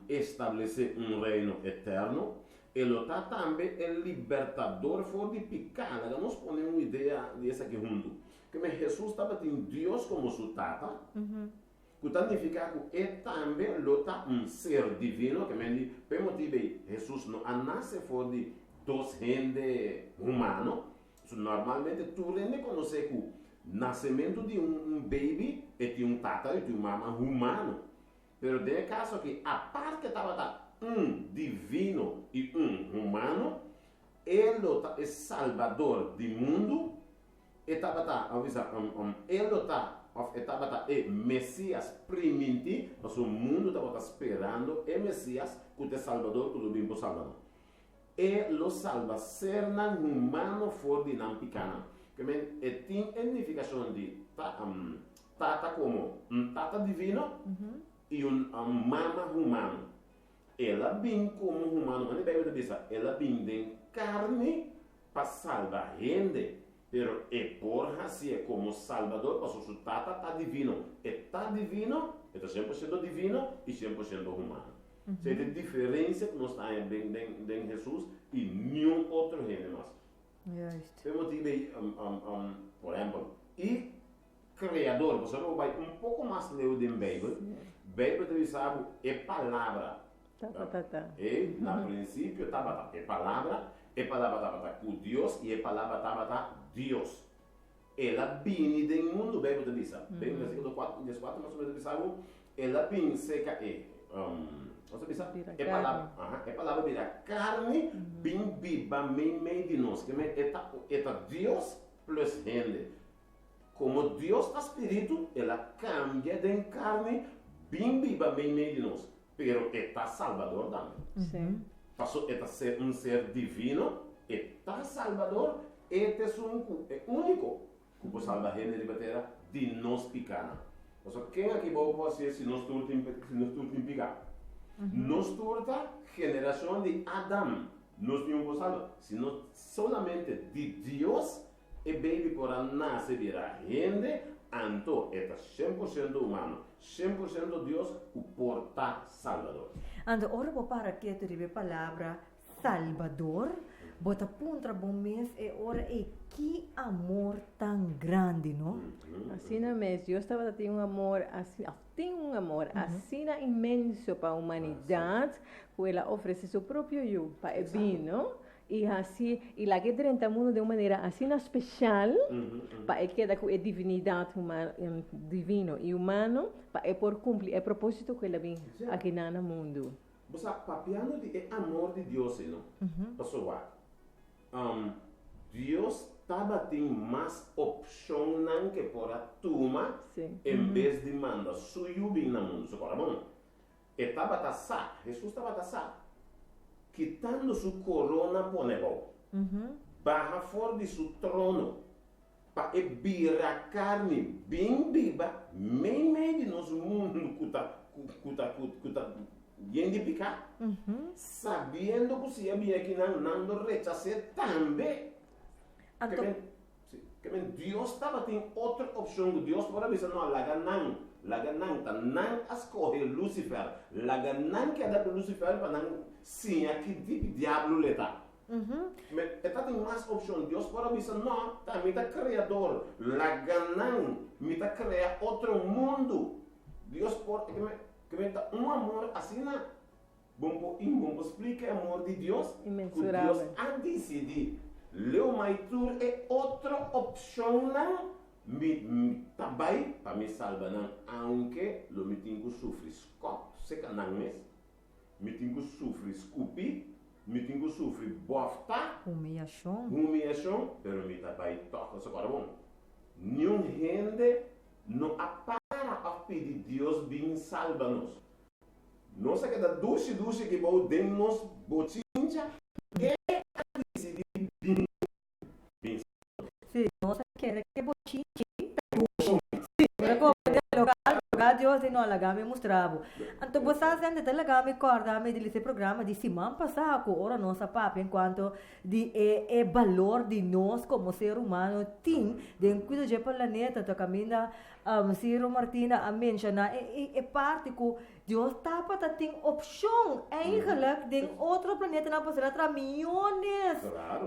establesé un reino eterno, E lo ta tambe e libertador for di piká. Laga nos pone un idea di esaki huntu. Keme Hesus tabatin Dios komo su Tata, ku ta nifiká ku e tambe lo ta un ser divino. Ke men di, p'e motibu ei Hesus no a nase for di dos hende humano. So, normalmente tur hende konosé ku nasementu di un baby e tin un tata i tin un mama humano. Pero den e kaso aki, aparte tabata un divino i un humano, E lo ta e Salbador di mundu, E tabata, òf bisa, E lo ta, òf E tabata e Mesias primintí, pasobra mundu tabata sperando e Mesias ku ta e Salbador ku lo bin por salba nan. E lo salba sernan humano for di nan pikánan. Ke men, e tin e nifikashon di ta, Tata komo un Tata divino i un Mama humano. El a bin komo humano, manera Beibel ta bisa, el a bin den karni pa salba hende, pero e por hasié komo Salbador pasobra su Tata ta divino. E ta divino. E ta 100% divino i 100% humano. Esei ta e diferensia ku nos ta haña den den den Hesus i niun otro hende mas. Juist. P'e motibu ei, por ehèmpel, i Kreador, pasobra bo bai un poko mas leu den Beibel, Beibel ta bisa bo e Palabra. Tabata ta. E, na prinsipio tabata e Palabra, e Palabra tabata ku Dios i e Palabra tabata Dios. El a bini den mundu, Beibel ta bisa. Den versíkulo kuater, dieskuater mas o menos ta bisa bo, El a bin serka e, nos ta bisa? Bira E karni. Palabra, aha, e Palabra bira karni, bin biba meimei di nos. Ke men, e ta, e ta Dios plus hende. Komo Dios ta spiritu, el a kambia den karni bin biba meimei di nos. Pero e ta Salbador tambe. Paso e ta ser un ser divino, e ta Salbador, e ta esun ku e úniko ku por salba hende riba tera di nos pikanan. Pasobra ken aki bou por hasié si nos tur tin si nos tur tin piká? Nos tur ta generashon di Adam, nos niun por salba, sino solamente di Dios E baby por a nase bira hende, anto e ta 100% humano, 100% Dios ku por ta Salbador. Anto ora bo para ketu riba e palabra Salbador, bo ta puntra bo mes e ora ei ki amor tan grandi, no? Asina mes, Dios tabata tin un amor asina, of tin un amor asina inmenso pa humanidat, ku el a ofrese su propio Yu pa e bino I hasi, i laga e drenta mundu den un manera asina speshal pa e keda ku e divinidat humano, divino i humano, pa e por kumpli e propósito ku el a bin akinan na mundu. Bo sa, papiando di e amor di Dios ei, no? Pasobra Dios tabatin mas opshonnan ku e por a tuma en bes di manda su Yu bin na mundu. So kòrda bon, E tabata sa, Hesus tabata sa, kitando su korona pone bou, baha for di su trono, pa e bira karni bin biba meimei di nos mundu ku ta ku ta ku ta yen di piká, sabiendo ku si e bini akinan nan lo rechas'é tambe. Anto. Sí, ke men Dios tabatin otro opshon ku Dios por a bisa, no, laga nan, laga nan, ta nan a skohe Lucifer, laga nan keda ku Lucifer pa nan siña ki di diablo le ta. Men e tatin mas opshon, Dios por a bisa, no, ta mi ta kreador, laga nan, mi ta krea otro mundu. Dios por, ke men, ke men ta un amor asina. Bon por i bon por splika e amor di Dios ku Dios a disidí leu mai tur e otro opshonnan mi ta bai pa mi salba nan aunke lo mi tin ku sufri skòp seka nan mes, mi tin ku sufri skupi, mi tin ku sufri bòfta, Humiyashon. humiyashon, pero mi ta bai tòg. Nos a kòrda bon, niun hende no a para òf pidi Dios bin salba nos. Nos a keda dushi dushi aki bou den nos bochincha, e a disidí bin bin salba nos. Sí, nos a kere ke bochinchi ta dushi. Sí, ora ku bo den lokal, roga Dios di no laga mi mustra bo. Anto bo sa sende ta laga mi kòrda mi di e programa di siman pasá ku ora nos a papia enkuanto di e e balor di nos komo ser humano tin den kuido dje planeta ta kaminda Ciro Martina a menshoná e e parti ku Dios tabata tin opshon eigenlijk den otro planetanan pasobra el a traha miyones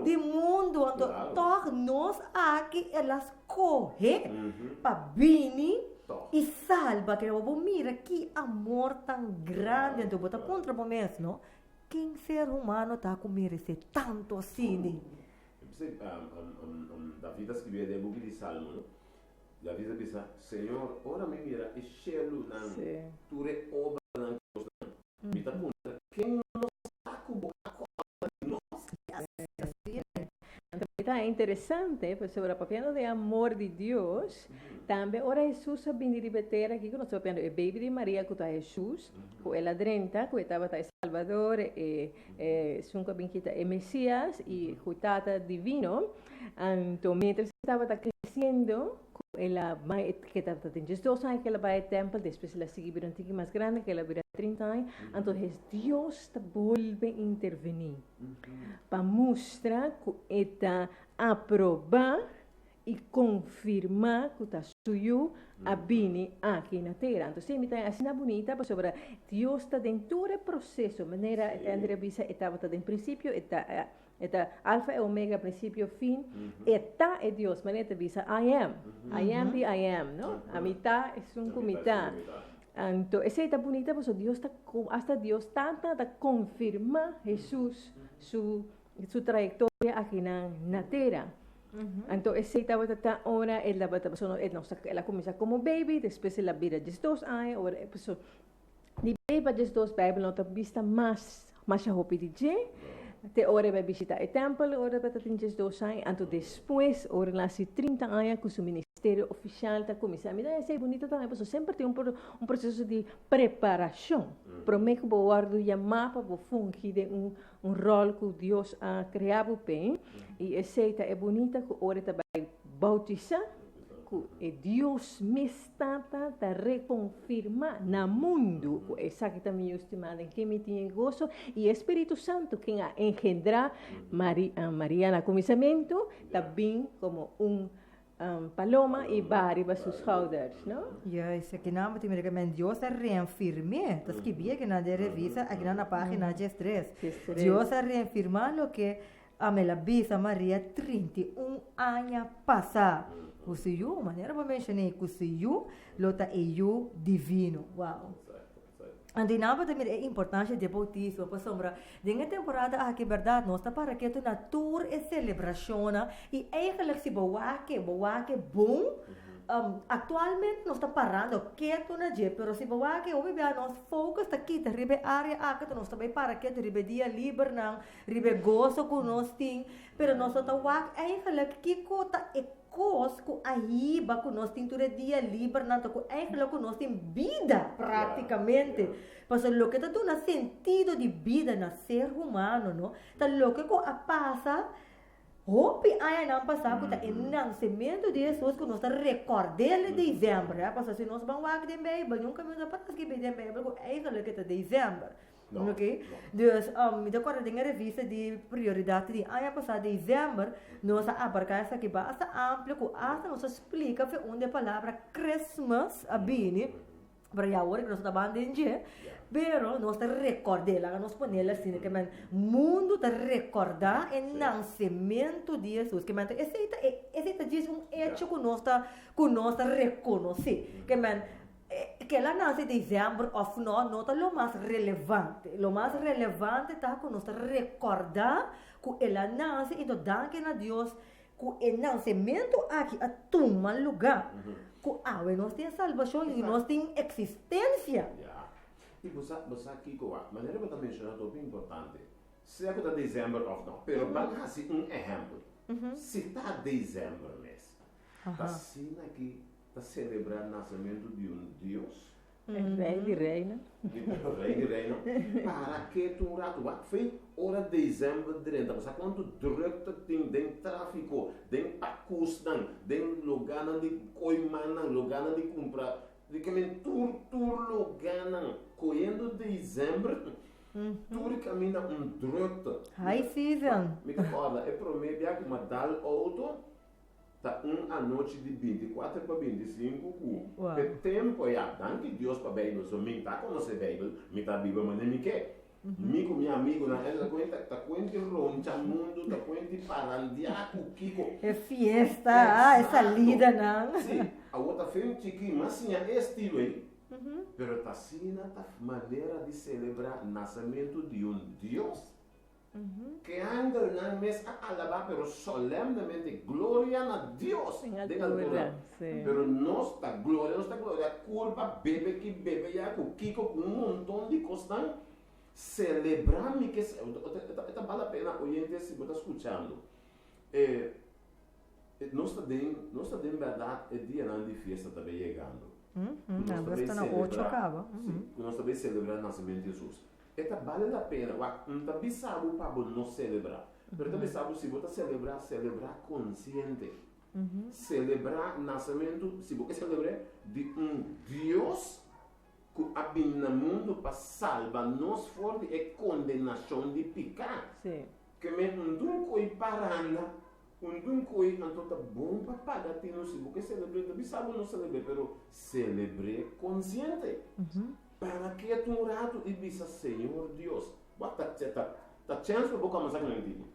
di mundu anto tòg nos aki el a skohe pa bini i salba kere bo mira ki amor tan grandi anto bo ta puntra bo mes no ken ser humano ta ku meresé tantu asina. David a skirbi den e buki di Salmo no. David a bisa, Señor, ora mi mira e shelunan, tur e obranan ku nos nan, mi ta puntra, Ken nos ta ku bo a kòrda di nos? Anto mi ta interesante, pasobra papiando di amor di Dios, tambe ora Hesus a bini riba e tera, kiko nos ta papiando? E baby di Maria ku ta Hesus, ku el a drenta, ku e tabata e Salbador, e esun ku a bin kita e Mesias, i ku Tata Divino. Anto mientras e tabata creciendo, cu el a bai, ke tabata tin diesdos aña ke el a bai e tempel, despues el a sigui bira un tiki mas grandi, ke el a bira 30 aña, anto hes Dios ta bolbe interveni pa mustra cu e ta aproba. i konfirmá ku ta su Yu a bini aki na tera. Anto si mi ta asina bunita pasobra Dios ta den tur e proseso, manera André a bisa e tabata den prinsipio, e ta e ta Alfa e Omega, prinsipio, fin, e ta e Dios, manera e ta bisa I am, I am the I am, no? Ami ta esun ku mi ta. Anto esei ta bunita pasobra Dios ta asta Dios Tata ta konfirmá Hesus su su trayectoria akinan na tera. Anto esei tabata ta ora el tabata pasobra el nos el a kuminsá komo baby, despues el a bira diesdos aña, ora e paso di baby pa diesdos Bijbel no ta bista mas masha hopi di dje, te ora e bai bishitá e tèmpel ora e tabata tin diesdos aña, anto despues ora el a hasi trinta aña ku su ministerio ofishal ta kuminsá. Mi ta esei bunita tambe pasobra semper tin un proseso di preparashon promé ku bo wòrdu yamá pa bo fungi den un Un ròl ku Dios a krea bo p'e, i esei ta e bunita ku ora e ta bai boutisá, ku e Dios mes Tata ta rekonfirmá na mundu ku esaki ta mi Yu stimá den ken mi tin e goso, i e Spiritu Santu ken a engendrá Maria na kuminsamentu ta bin komo un Paloma i ba riba su schouders, no? Juist, akinan bo tin mira ke men Dios a reenfirm'é. Ta skibí akinan den revista, akinan na página diestres. Dios a reenfirmá loke el a bisa Maria 31 aña pasá, ku su yu, manera bo menshoné, ku su yu lo ta e yu divino. Wow! Anto i nan bo ta mira e importansha di e boutismo, pasobra den e temporada aki bèrdat nos ta para ketu na tur e selebrashonnan i eigenlijk si bo wak e, bo wak e bon, aktualmente nos ta parando ketu na dje, pero si bo wak e hopi bia nos focus ta kita riba e área aki, enton nos ta bai para ketu riba e dia libernan, riba e goso ku nos tin, pero nos no ta wak eigenlijk kiko ta e Kos ku a hiba ku nos tin tur e dia libernan ta ku eigenlijk ku nos tin bida praktikamente. Pasobra loke ta duna sentido di bida na ser humano no ta loke ku a pasa hopi añanan pasá ku ta e nansementu di Hesus ku nos ta rekord'el di desèmber. Pasobra si nos ban wak den Beibel nunka mi no ta para skibi den Beibel ku eigenlijk e ta desèmber. No. Ok, dus um, mi ta kòrda den e revista di Prioridat di aña pasá desèmber, nos a abarká esaki basta amplio ku asta nos a splika fe unda e palabra Christmas a bini, pero ya awor ku nos no ta ban den dje, pero nos ta rekòrd'é, laga nos ponel asina, ke men mundu ta rekòrdá e nansementu di Hesus, ke men esei ta e esei ta djis un echo ku nos ta ku nos ta rekonosé, ke men Ke el a nase desèmber òf nò, no ta lo mas relevante. Lo mas relevante ta ku nos ta rekòrdá ku el a nase i no danki na Dios ku e nasementu aki a tuma lugá, ku awe nos tin salbashon i nos tin eksistensia. Ya. I bo sa, bo sa kiko wak? Manera bo ta menshoná ta hopi importante. Sea ku ta desèmber òf nò. Pero ban hasi un ehèmpel. Si ta desèmber mes, ta asina ki ta selebrá nasementu di un dios. E rei di reinan. Rei di reinan. Para ketu un ratu. Wak fe ora desèmber drenta. Bo sa kuantu drùk ta tin den tráfiko, den pakusnan, den lugánan di koimannan, lugánan di kumpra. Di ke men tur tur lugánan koyendo desèmber tur kaminda un drùkte. High season. Mi ta kòrda e promé bia ku mi a dal outo. Ta un anochi di 24 pa 25 ku e tempu ya, danki Dios pa Beibel, so mi ta konosé Beibel, mi ta biba manera mi ke. Mi ku mi amigunan e ta kuenta, ta kuenti roncha mundu, ta kuenti parandiá ku kiko. E fiesta, e salidanan. Sí, awor ta fen chikí, mi a siña e estilo ei, pero ta asina ta manera di selebrá nasementu di un Dios. Ke angelnan mes a alabá pero solemnemente, Gloria na Dios den altura! Pero nos ta gloria, nos ta gloria kurpa, bebe ki, bebe ya, ku kiko, ku un monton di kosnan. Selebrá mi ke e ta bal la pena oyente si bo ta skuchando. E nos ta den, nos ta den bèrdat e dianan di fiesta ta bay yegando. Ku nos ta bay selebrá, si, ku nos ta bay selebrá nasementu di Hesus. E ta bale la pena. Wak, N ta bisa bo pa bo no selebrá. Pero ta bisa bo si bo ta selebrá, selebrá konsiente. Selebrá nasementu, si bo ke selebr'é, di un Dios ku a bini na mundu pa salba nos for di e kondenashon di piká. Ke men un dun koi paranda. Un dun koi anto ta bon pa paga tinu si bo ke selebr'é, ta bisa bo no selebr'é, pero selebr'é konsiente. Para ketu un ratu i bisa, Señor Dios, wak ta ta ta chèns pa bo kòmensá ku nan tiki.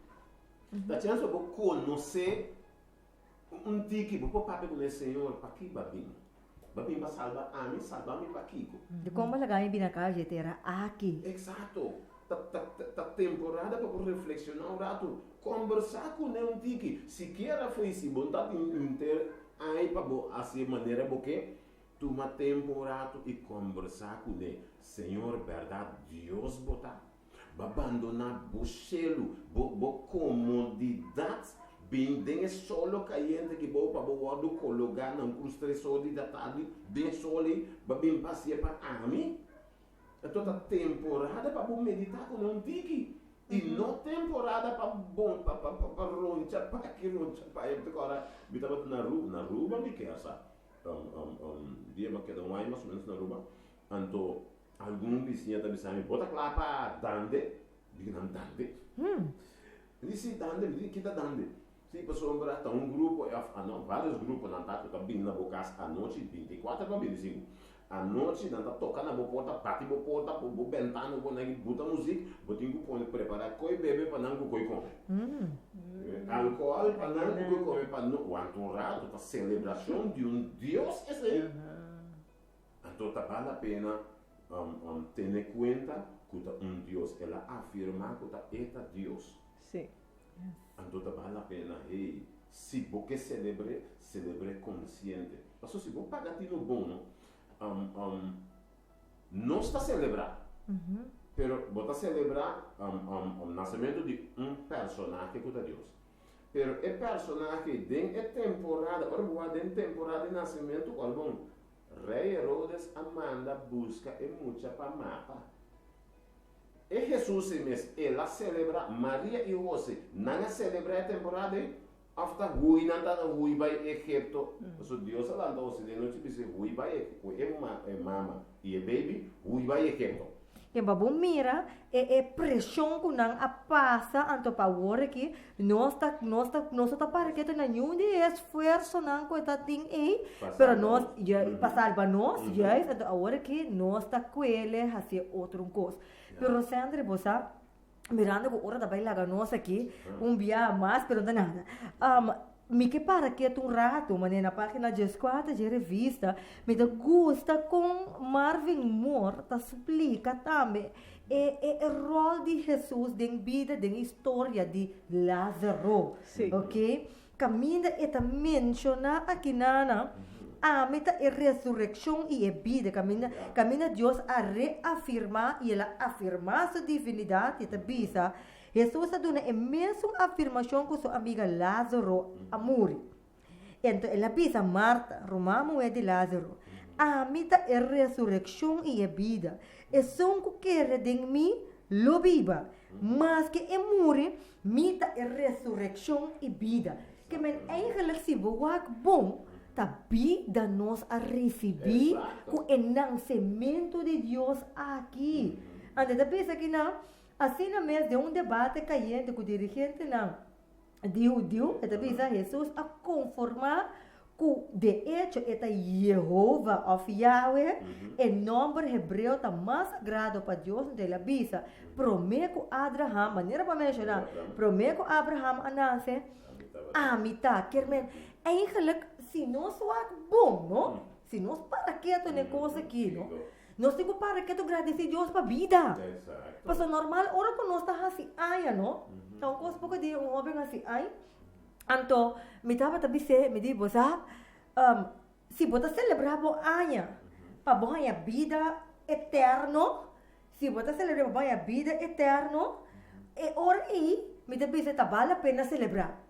Ta chèns pa bo konosé un tiki, bo por papia ku nan, Señor, paki bo a bin? Bo a bin pa salba ami? Salba mi pa kiko? Dikon bo laga mi bini aka dje tera aki? Eksakto. Ta ta ta temporada pa bo reflekshoná un ratu. Kombersá kuné un tiki. Sikiera fo'i si bo no ta tin inter ai pa bo hasi e manera bo ke, tuma tempu un ratu i kombersá kuné. Señor, bèrdat Dios bo ta. Bo a bandoná bo shelu, bo bo komodidat, bin den e solo kayente ki bo pa bo wòrdu kologá na un krus tres or di tardi den e sol ei, bo a bin pasia pa ami? Anto ta temporada pa bo meditá ku nan tiki i no temporada pa bon pa pa pa roncha pa aki roncha pa aya. Mi ta kòrda mi tabata na Aruba, na Aruba mi ke sa dia mi a keda un aña mas o ménos na Aruba, anto Algun bisiña ta bisa mi, Bo ta kla pa dande? Mi di nan, Dande? Mi di, Si, dande. Mi di, Kita dande? Si, pasobra ta un grupo òf ano, vários gruponan ta ku ta bini na bo kas anochi, bintikuater pa bintisinku. Anochi nan ta toka na bo porta, bati bo porta, bo bo bentana bo nan buta muzik, bo tin ku pone prepará koi bebe pa nan ku koi kome. Alkohòl pa nan ku koi kome pa no, wanta un ratu, ta selebrashon di un dios esei. Anto ta bal la pena tene kuenta ku ta un Dios. El a afirmá ku ta e ta Dios. Sí. Anto ta bal la pena, hey, si bo ke selebr'é, selebr'é konsiente. Pasobra si bo paga tino bon, no, nos ta selebrá, pero bo ta selebrá nasementu di un personahe ku ta Dios. Pero e personahe den e temporada, ora bo wak den temporada di nasementu, ora bon, Rei Herodes a manda buska e mucha pa mata. E Hesus ei mes, el a selebrá, Maria i Hose, nan a selebrá e temporada ei? Òf ta hui nan ta hui bai Egipto? Pasobra Dios a lanta Hose den nochi i bis'é, Hui bai ku e mama i e beibi, hui bai Egipto. Ken pa bo mira e e preshon ku nan a pasa anto pa awor aki nos ta nos ta nos no ta para ketu na niun di e esfuersonan ku e ta tin ei pero nos pa salba nos juist anto awor aki nos ta kuele hasi otro un kos pero Sandry bo sa mirando ku ora ta bai laga nos aki un bia mas pero no ta nada Mi ke para ketu un ratu, manera na pagina dieskuater dje revista, mi ta gusta kon Marvin Moore ta splika tambe e e e ròl di Hesus den bida, den historia di Lázaro. Sí. Oké? Kaminda e ta menshoná akinana, Ami ta e resurekshon i e bida. Kaminda kaminda Dios a reafirmá i el a afirmá su divinidat, i e ta bisa, Hesus a duna e mesun afirmashon ku su amiga Lázaro a muri. Ento el a bisa Marta, ruman muhé di Lázaro, Ami ta e resurekshon i e bida. Esun ku kere den mi lo biba. Maske e muri, mi ta e resurekshon i bida. Ke men eigenlijk si bo wak bon, ta bida nos a risibí ku e nansementu di Dios aki. Anto e ta bisa kinan, Asina mes den un debate kayente ku dirigentenan di hudiu, e ta bisa Hesus a konformá ku de echo e ta Yehova òf Yahweh, e nòmber hebreo ta mas sagrado pa Dios, anto el a bisa, Promé ku Abraham, manera bo a menshoná, promé ku Abraham a nase, ami ta. Kier men, eigenlijk si nos wak bon, no? Si nos para ketu na e kos aki, no? Nos tin ku para ketu gradisí Dios pa bida. Pasobra normal ora ku nos ta hasi aña no, ta un kos poko di un hoben hasi aña, anto mi tabata bis'é, mi di, bo sa, si bo ta selebrá bo aña pa bo haña bida eterno, si bo ta selebrá pa bo haña bida eterno, e ora ei mi ta bisa ta bal la pena selebrá.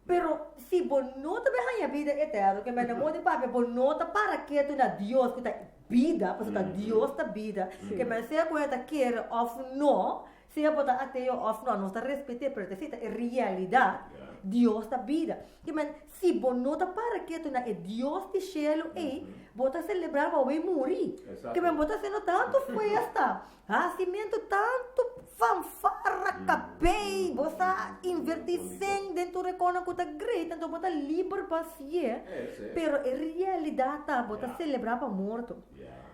Pero si bo no ta bay haña bida eterno, ke mende modo di papia, bo no ta para ketu na Dios ku ta bida, pasobra ta Dios ta bida, ke men sea ku e ta kere òf no, sea bo ta ateo òf no, nos ta respet'é, pero esei ta e realidat, Dios ta bida. Ke men si bo no ta para ketu na e Dios di shelu ei, bo ta selebrá bo a bay muri. Ke men bo ta hasiendo tantu fiesta, hasimentu tantu. fanfara kabei, bo sa invertí sèn den tur e kosnan ku ta great, anto bo ta liber pa hasié, pero e realidat ta bo ta selebrá pa morto.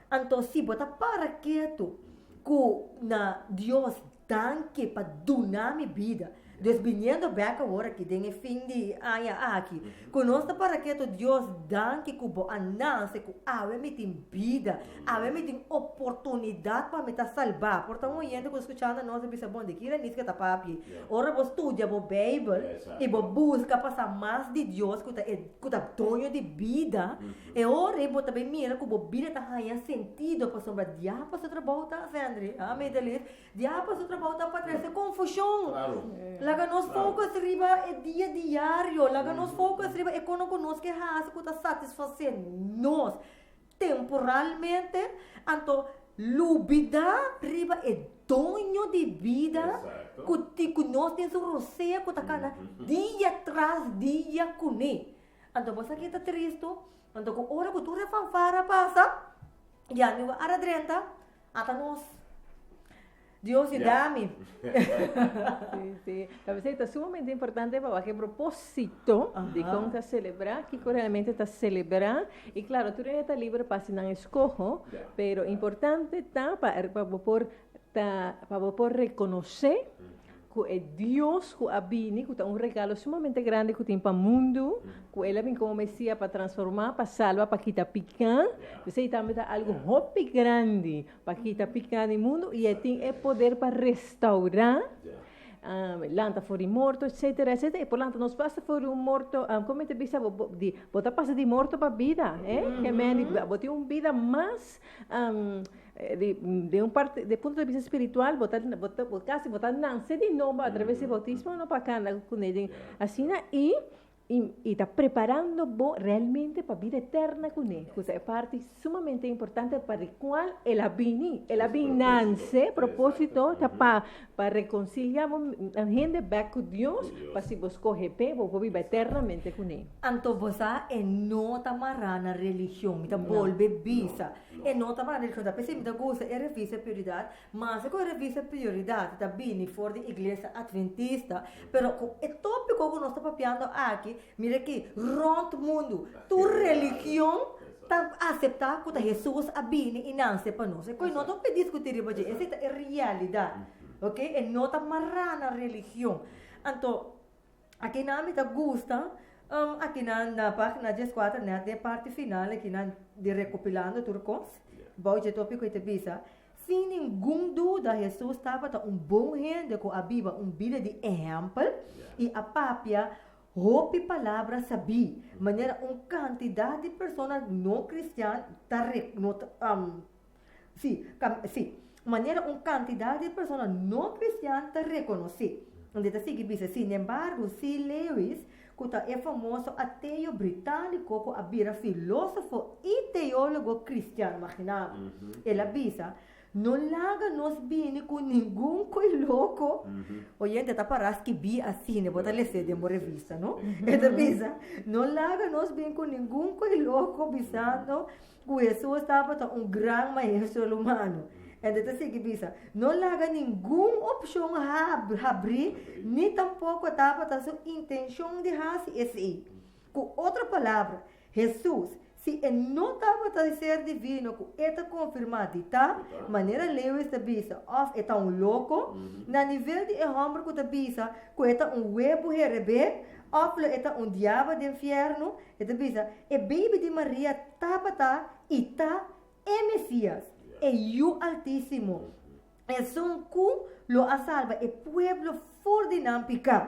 Anto si bo ta para ketu ku na Dios danki pa duna mi bida. Dus biniendo bek awor aki den e fin di aña aki, ku nos ta para ketu Dios danki ku bo a nase ku awe mi tin bida, awe mi tin oportunidat pa mi ta salbá. Por ta un oyente ku ta skuchando nos a bisa bon di ki Reniska ta papia. Ora bo studia bo Beibel i bo buska pa sa mas di Dios ku ta e ku ta doño di bida, E ora ei bo ta bay mira cu bo bida ta haña sentido pasobra diabel su trabou ta, Sandry, ah Medelis, diabel su trabou ta pa trece confusion. Laga nos focus riba e dia diario, laga nos focus riba e cono cu nos ke haci cu ta satisface nos temporalmente, anto lubida riba e doño di bida cu tin cu nos tin su rosea cu ta cana dia tras dia cune. Anto bo sa ke ta tristu? Anto ku ora ku tur e fanfara pasa, ya mi wak ara drenta, ata nos. Dios yuda mi. Sí, sí. Ta p'esei ta sumamente importante pa wak e propósito dikon ta selebrá, kiko realmente ta selebrá. I klaro, tur hende ta liber pa hasi nan eskoho, pero importante ta pa pa bo por ta pa bo por rekonosé Ku e Dios ku a bini, ku ta un regalo sumamente grandi ku tin pa mundu, ku el a bin komo Mesia pa transformá, pa salba, pa kita piká. Esei tambe ta algu hopi grandi, pa kita piká di mundu i e tin e poder pa restaurá, lanta for di morto, etsetera, etsetera. E por lanta nos basta for di un morto, komo e ta bisa bo, bo di bo ta pasa di morto pa bida, eh. Ke men di bo tin un bida mas. Di di un parte di punto di vista spiritual bo ta bo ta bo casi bo ta nance di nobo a traves di bautismo no pa cana cune den asina y y y ta preparando bo realmente pa bida eterna cune cu ta e parti sumamente importante pa di cual el a bini el a bin nance proposito ta pa pa reconcilia bo hende bek cu Dios pa si bo scoge p'e bo por biba eternamente cune. Anto bo sa e no ta mara na religion mi ta bolbe bisa E no ta mara religion, ta p'esei mi ta gusta e revista Prioridad, maske ku e revista Prioridad ta bini for di Iglesia Adventista, pero ku e tópiko ku nos ta papiando aki, mira aki, rònt mundu, tur religion ta aseptá ku ta Hesus a bini i nanse pa nos. E kos no ta hopi diskutí riba dje, esei ta e realidat, oke, e no ta mará na religion. Anto, Akinan mi ta gusta, akinan na pagina dieskuater nèt den parti final akinan di rekopilando tur kos, bou dje topiko i ta bisa, Sin ningun duda Hesus tabata un bon hende ku a biba un bida di ehèmpel i a papia hopi palabra sabí, manera un kantidat di persona no kristian ta no ta Sí, sí, manera un kantidat di persona no kristian ta rekonosé. Unda e ta sigui bisa, Sinembargo, C. Lewis, ku ta e famoso ateo britániko ku a bira filósofo i teólogo kristian, imaginá bo, el a bisa, No laga nos bini ku ningun koi loko. Oyente, ta pará skibí asina, bo ta les'é den bo revista, no? E ta bisa, No laga nos bini ku ningun koi loko bisando Ku Hesus tabata un gran maestro humano. Ende ta sigui bisa, No laga ningun opshon habrí, ni tampoko tabata su intenshon di hasi esei. Ku otro palabra, Hesus, si e no tabata e ser divino ku e ta konfirmá di ta, manera Lewis ta bisa, òf e ta un loko, na nivel di e hòmber ku ta bisa ku e ta un webu herebé, òf lo e ta un diabel den fièrnu, E ta bisa, E baby di Maria tabata i ta e Mesias, e Yu Altísimo, esun ku lo a salba e pueblo for di nan piká.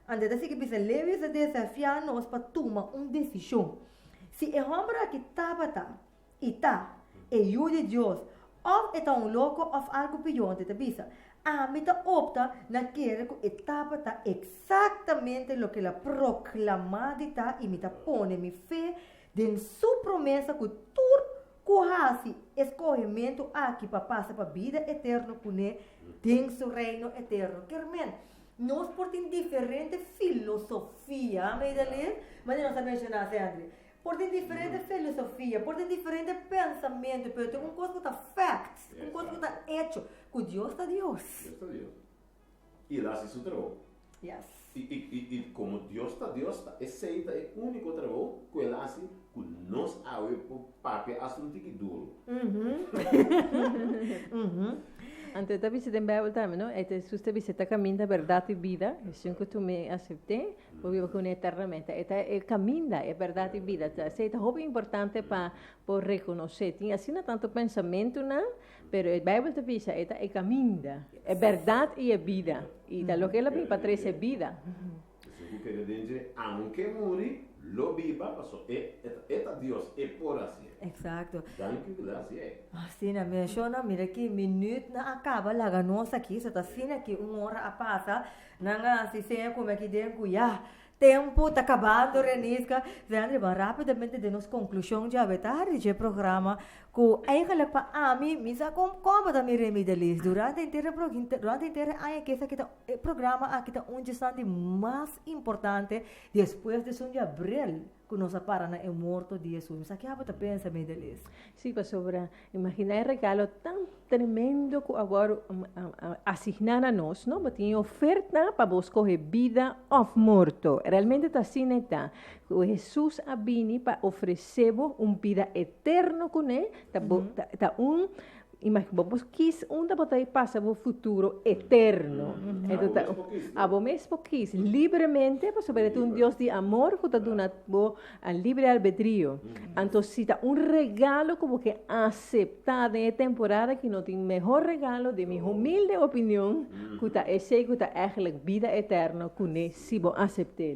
Anto e ta sigui bisa, Lewis a desafiá nos pa tuma un desishon. Si e hòmber aki tabata i ta e Yu di Dios, òf e ta un loko òf algu pió. Anto e ta bisa, Ami ta opta na kere ku e tabata eksaktamente loke el a proklamá di ta i mi ta pone mi fe den su promesa ku tur ku hasi e skohementu aki pa pasa pa bida eterno kuné den su Reino eterno. Kermen, nos por tin diferente filosofia, Maidalyn, manera nos a menshoná, Sandry. Por tin diferente filosofia, por tin diferente pensamentu, pero tin un kos ku ta facts, un kos ku ta hecho, ku Dios ta Dios. Dios ta Dios. I el a hasi su trabou. Yes. I, i, i, i komo Dios ta Dios, ta esei ta e úniko trabou ku el a hasi ku nos awe por papia asta un tiki duru. Anto e ta bisa den Bijbel tambe, no? E ta, Hesus ta bisa, E ta kaminda, bèrdat i bida. Esun ku tum'é asept'é, por biba kuné eternamente. E ta e kaminda, e bèrdat i bida. Ta, esei ta hopi importante pa por rekonosé. Tin asina tantu pensamentunan, pero e Bijbel ta bisa, E ta e kaminda, e bèrdat i e bida. I ta loke el a bin pa trese bida. Esun ku kere den dje, aunke muri, lo biba, paso e e ta Dios, e por hasié. Exacto. Danki ku el a hasié. Asina menciona, mira ki minuutnan a caba laga nos aki, so ta asina ki un ora a pasa, nan a hasi seña ku mi aki den ku ya, tempo ta cabando Reniska. Zendri, ban rapidamente den nos conclusion djawe tardi dje programa Ku eigenlijk pa ami, mi sa kon kon bo ta mira e Middle East. Durante henter e pro durante henter e aña ke esaki ta e programa aki ta un dje di mas importante despues di esun di abril ku nos a para na e morto di Hesus. Mi sa ke abo ta pensa Middle East. Sí, pasobra imagina e regalo tan tremendo ku awor asigná na nos, no? Bo tin e oferta pa bo skohe bida òf morto. Realmente ta asina e ta. Ku Hesus a bini pa ofresé bo un bida eterno kuné, ta bo ta ta un imag bo por kis unda bo ta pasa bo futuro eterno. Ento ta abo mes por kis libremente pasobra e ta un Dios di amor ku ta duna bo libre albedrio. Anto si ta un regalo ku bo ke aseptá den e temporada aki no tin mehor regalo den mi humilde opinion ku ta esei ku ta ègelijk bida eterno kuné si bo asept'é.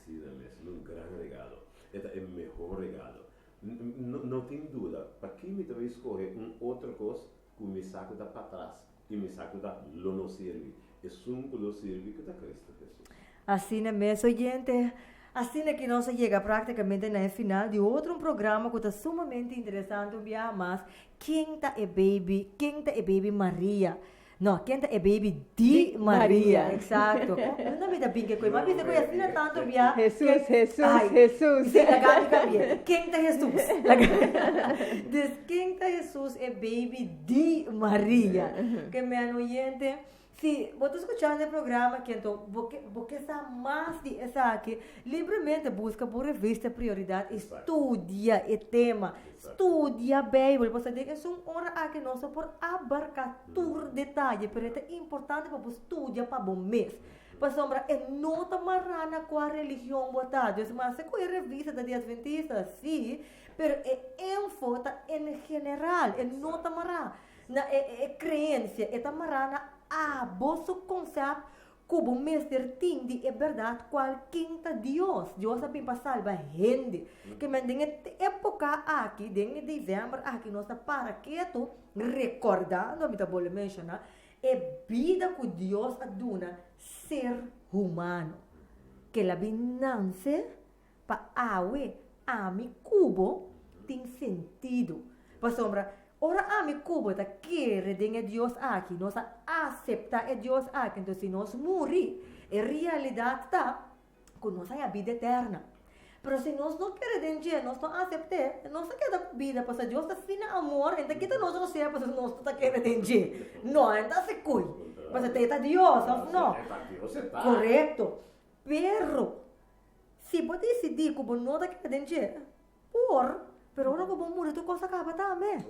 Asina mes, un gran regalo. E ta e mehor regalo. No, no tin duda. Paki mi ta bay scoge un otro cos cu mi sa cu ta patras y mi sa cu ta lo no sirbi? Esun cu lo sirbi cu ta Cristo Jesus. Asina mes, oyente. Asina ki nos a yega practicamente na e final di otro un programa cu ta sumamente interesante un biaha mas, Ken ta e baby? Ken ta e baby Maria? No, ken ta e baby di Maria? Exacto. Unda mi ta bin ke koe? Mi a bisa koe asina tanto bia. Hesus, Hesus, Hesus. Sí, laga mi cambi'é. Ken ta Hesus? Dus ken ta Hesus e baby di Maria? Ke men oyente, si bo ta skuchando e programa aki anto bo ke bo ke sa mas di esaki, libremente buska bo revista Prioridad i studia e tema. Studia Bijbel, pasobra den esun ora aki nos no por abarca tur detaye, pero e ta importante pa bo studia pa bo mes. Pasobra e no ta mará na cua religion bo ta. Dus maske cu e revista ta di Adventista, si, pero e info ta en general, e no ta mará na e e creencia, e ta mará na abo su concept Ku bo mester tin di e bèrdat kual ken ta Dios. Dios a bin pa salba hende. Ke men den e époka aki, den e desèmber aki nos ta para ketu rekordando, mi ta bolbe menshoná, e bida ku Dios a duna ser humano. Ke el a bin nanse pa awe ami ku bo tin sentido. Pasobra ora ami ku bo ta kere den e Dios aki, nos a aseptá e Dios aki, enton si nos muri, e realidat ta ku nos haña bida eterna. Pero si nos no kere den dje, nos no asept'é, nos ta keda ku bida, pasobra Dios ta asina amor, e ta kita nos rosea pasobra nos no ta kere den dje. No, e ta hasi koe, pasobra e ta Dios, òf no? Korekto. Pero, si bo disidí ku bo no ta keda den dje, por, pero ora ku bo muri tur kos a kaba tambe.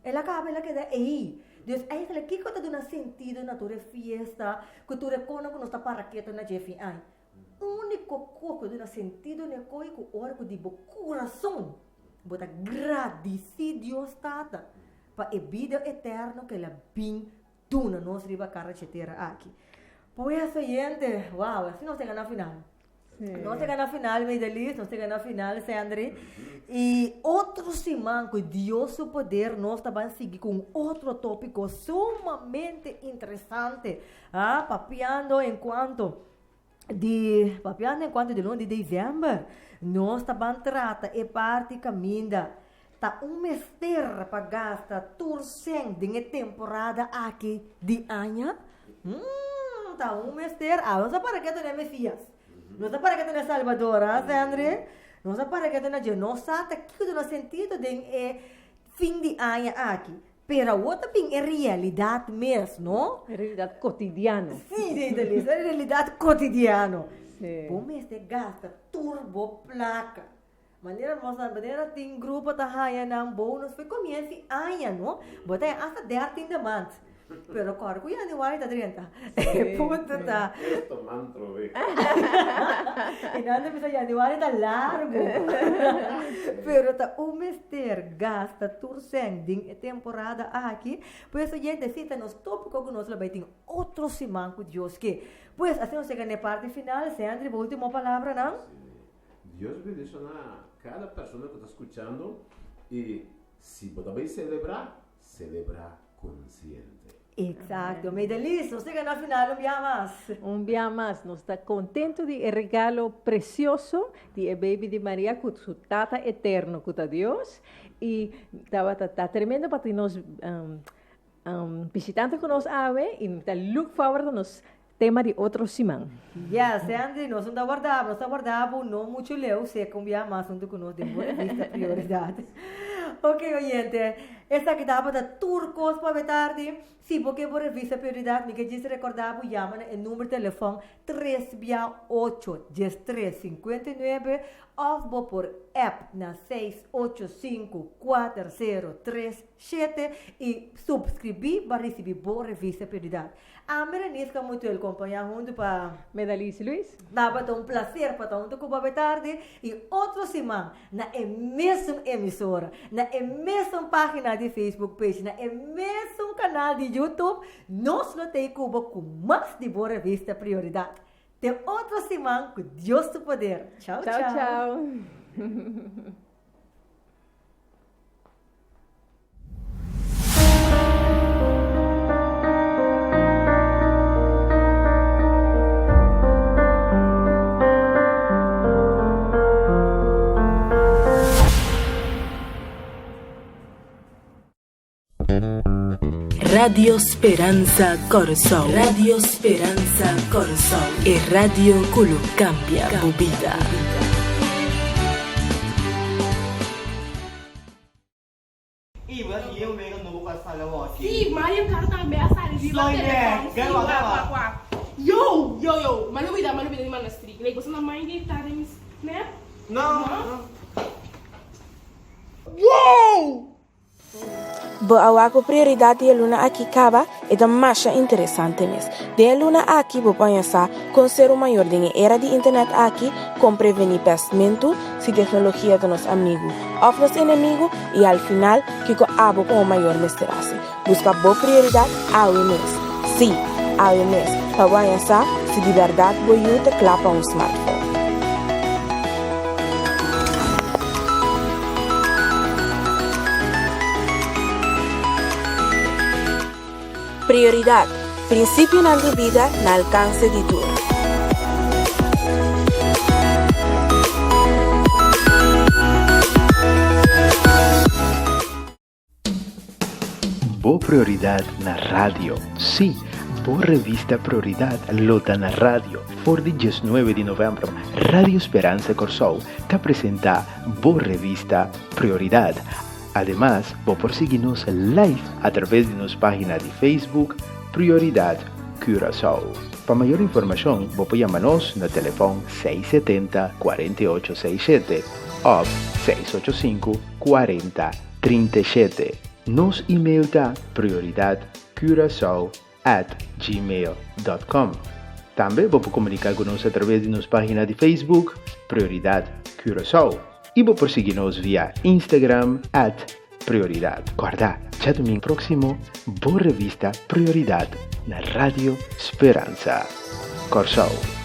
El a kaba, el a keda ei. Dus eigentlik kiko ta duna sentido na tur e fiesta, ku tur e konan ku nos ta para ketu na dje fin aña? Úniko kos ku ta duna sentido na e kos ku ora ku di bo kurason bo ta gradisí Dios Tata pa e bida eterno ku el a bin duna nos riba kara dje tera aki. Pues oyente, wow, así nos llega na final. Sí. Nos llega na final, Meidelis, nos llega na final, Sandri. Y otro siman, cu Dios su poder, nos ta ban sigui cu otro tópico sumamente interesante. Ah, papiando en cuanto di, papiando en cuanto di luna di december, nos ta ban trata e parti caminda Ta un mester pa gasta tur sèn den e temporada aki di aña? Hmm, ta un mester. Ah, nos a para ketu na e Mesias. Nos a para ketu na e Salbador, ah, Sandri? Nos a para keda na dje, nos sa ta kiko ta nos sentido den e fin di aña aki. Pero awor ta bin e realidat mes, no? E realidat kotidiano. Sí, Daidalis, e realidat kotidiano. Sí. Bo mester gasta tur bo plaka. Manera nos a, manera tin grupo ta haña nan bonus fo'i comienzo di aña, no? Bo ta haña hasta dertien de maand. Pero kòrda ku januari ta drenta. E punto ta. Esto man trove. I nan ta bisa januari ta largu. Pero ta un mester gasta tur sèn den e temporada aki. Pues oyente, si ta nos tópiko ku nos lo bai tin otro siman ku Dios ke. Pues asina nos yega na e parti final. Sandry, bo último palabranan? Dios bendiciona cada persona cu ta scuchando y si bo ta bay celebra, celebra consciente. Exacto, Medelis, nos yega na final un bia mas. Un bia mas, nos ta contento di e regalo precioso di e baby di Maria cu su Tata Eterno cu ta Dios y tabata ta tremendo pa tin nos bishitante cu nos awe y mi ta look forward na nos Tema di otro siman. Yes, Andy, nos no ta warda bo, nos ta warda bo no mucho leu, seca un bia mas hunto cu nos den Buena Vista Prioridad. Ok, oyente, esaki tabata tur cos pa awe tardi. Si bo ke bo revista Prioridad, mi ke djis recorda bo yama na e number telefon tres bia ocho, 13 59, of bo por app na 685 40 37 y subscribi pa ricibi bo revista Prioridad. Ami Reniska Mutuel kompañá huntu pa. Medalice Luis. Tabata un placer pa ta huntu ku bo awe tardi y otro siman na e mesun emisora, na e mesun pagina di Facebook page, na e mesun kanal di YouTube, nos lo tei ku bo ku mas di bo revista Prioridad. Te otro siman ku Dios su poder. Chao Chao chao. chao. Radio Speransa Kòrsou. Radio Speransa Kòrsou. E radio ku lo kambia bo bida. Sí, Mario Kart tambe a sali riba telefòn. Sí, wak, wak, wak. Yo, yo, yo, m'a lubida, m'a lubida di manda strik. Like, boso no mind di ta den mi snap? No? Wow! Bo a wak bo prioridat di e luna aki kaba? E ta masha interesante mes. Den e luna aki bo por haña sa kon ser un mayor den e era di internet aki, kon prevení pèstmentu, si teknologia ta nos amigu òf nos enemigu i al final kiko abo komo mayor mester hasi. Buska bo prioridat awe mes. Sí, awe mes, pa bo haña sa si di bèrdat bo yu ta kla pa un smartphone. Prioridad, Prinsipionan di bida na alkanse di tur. Bo Prioridad na radio. Sí, bo revista Prioridad lo ta na radio. For di diesnuebe di novèmber, Radio Speransa Kòrsou ta presentá bo revista Prioridad. Ademas, bo por sigui nos live a traves di nos página di Facebook Prioridad Curaçao. Pa mayor informashon bo por yama nos na telefòn 670 48 67 òf 685 40 37. Nos email ta prioridadcuracao at gmail dot com. Tambe bo por komuniká ku nos a traves di nos página di Facebook Prioridad Curaçao i bo por sigui nos via Instagram at Prioridad. Kòrda, djadumingu próksimo bo revista Prioridad na Radio Speransa Kòrsou.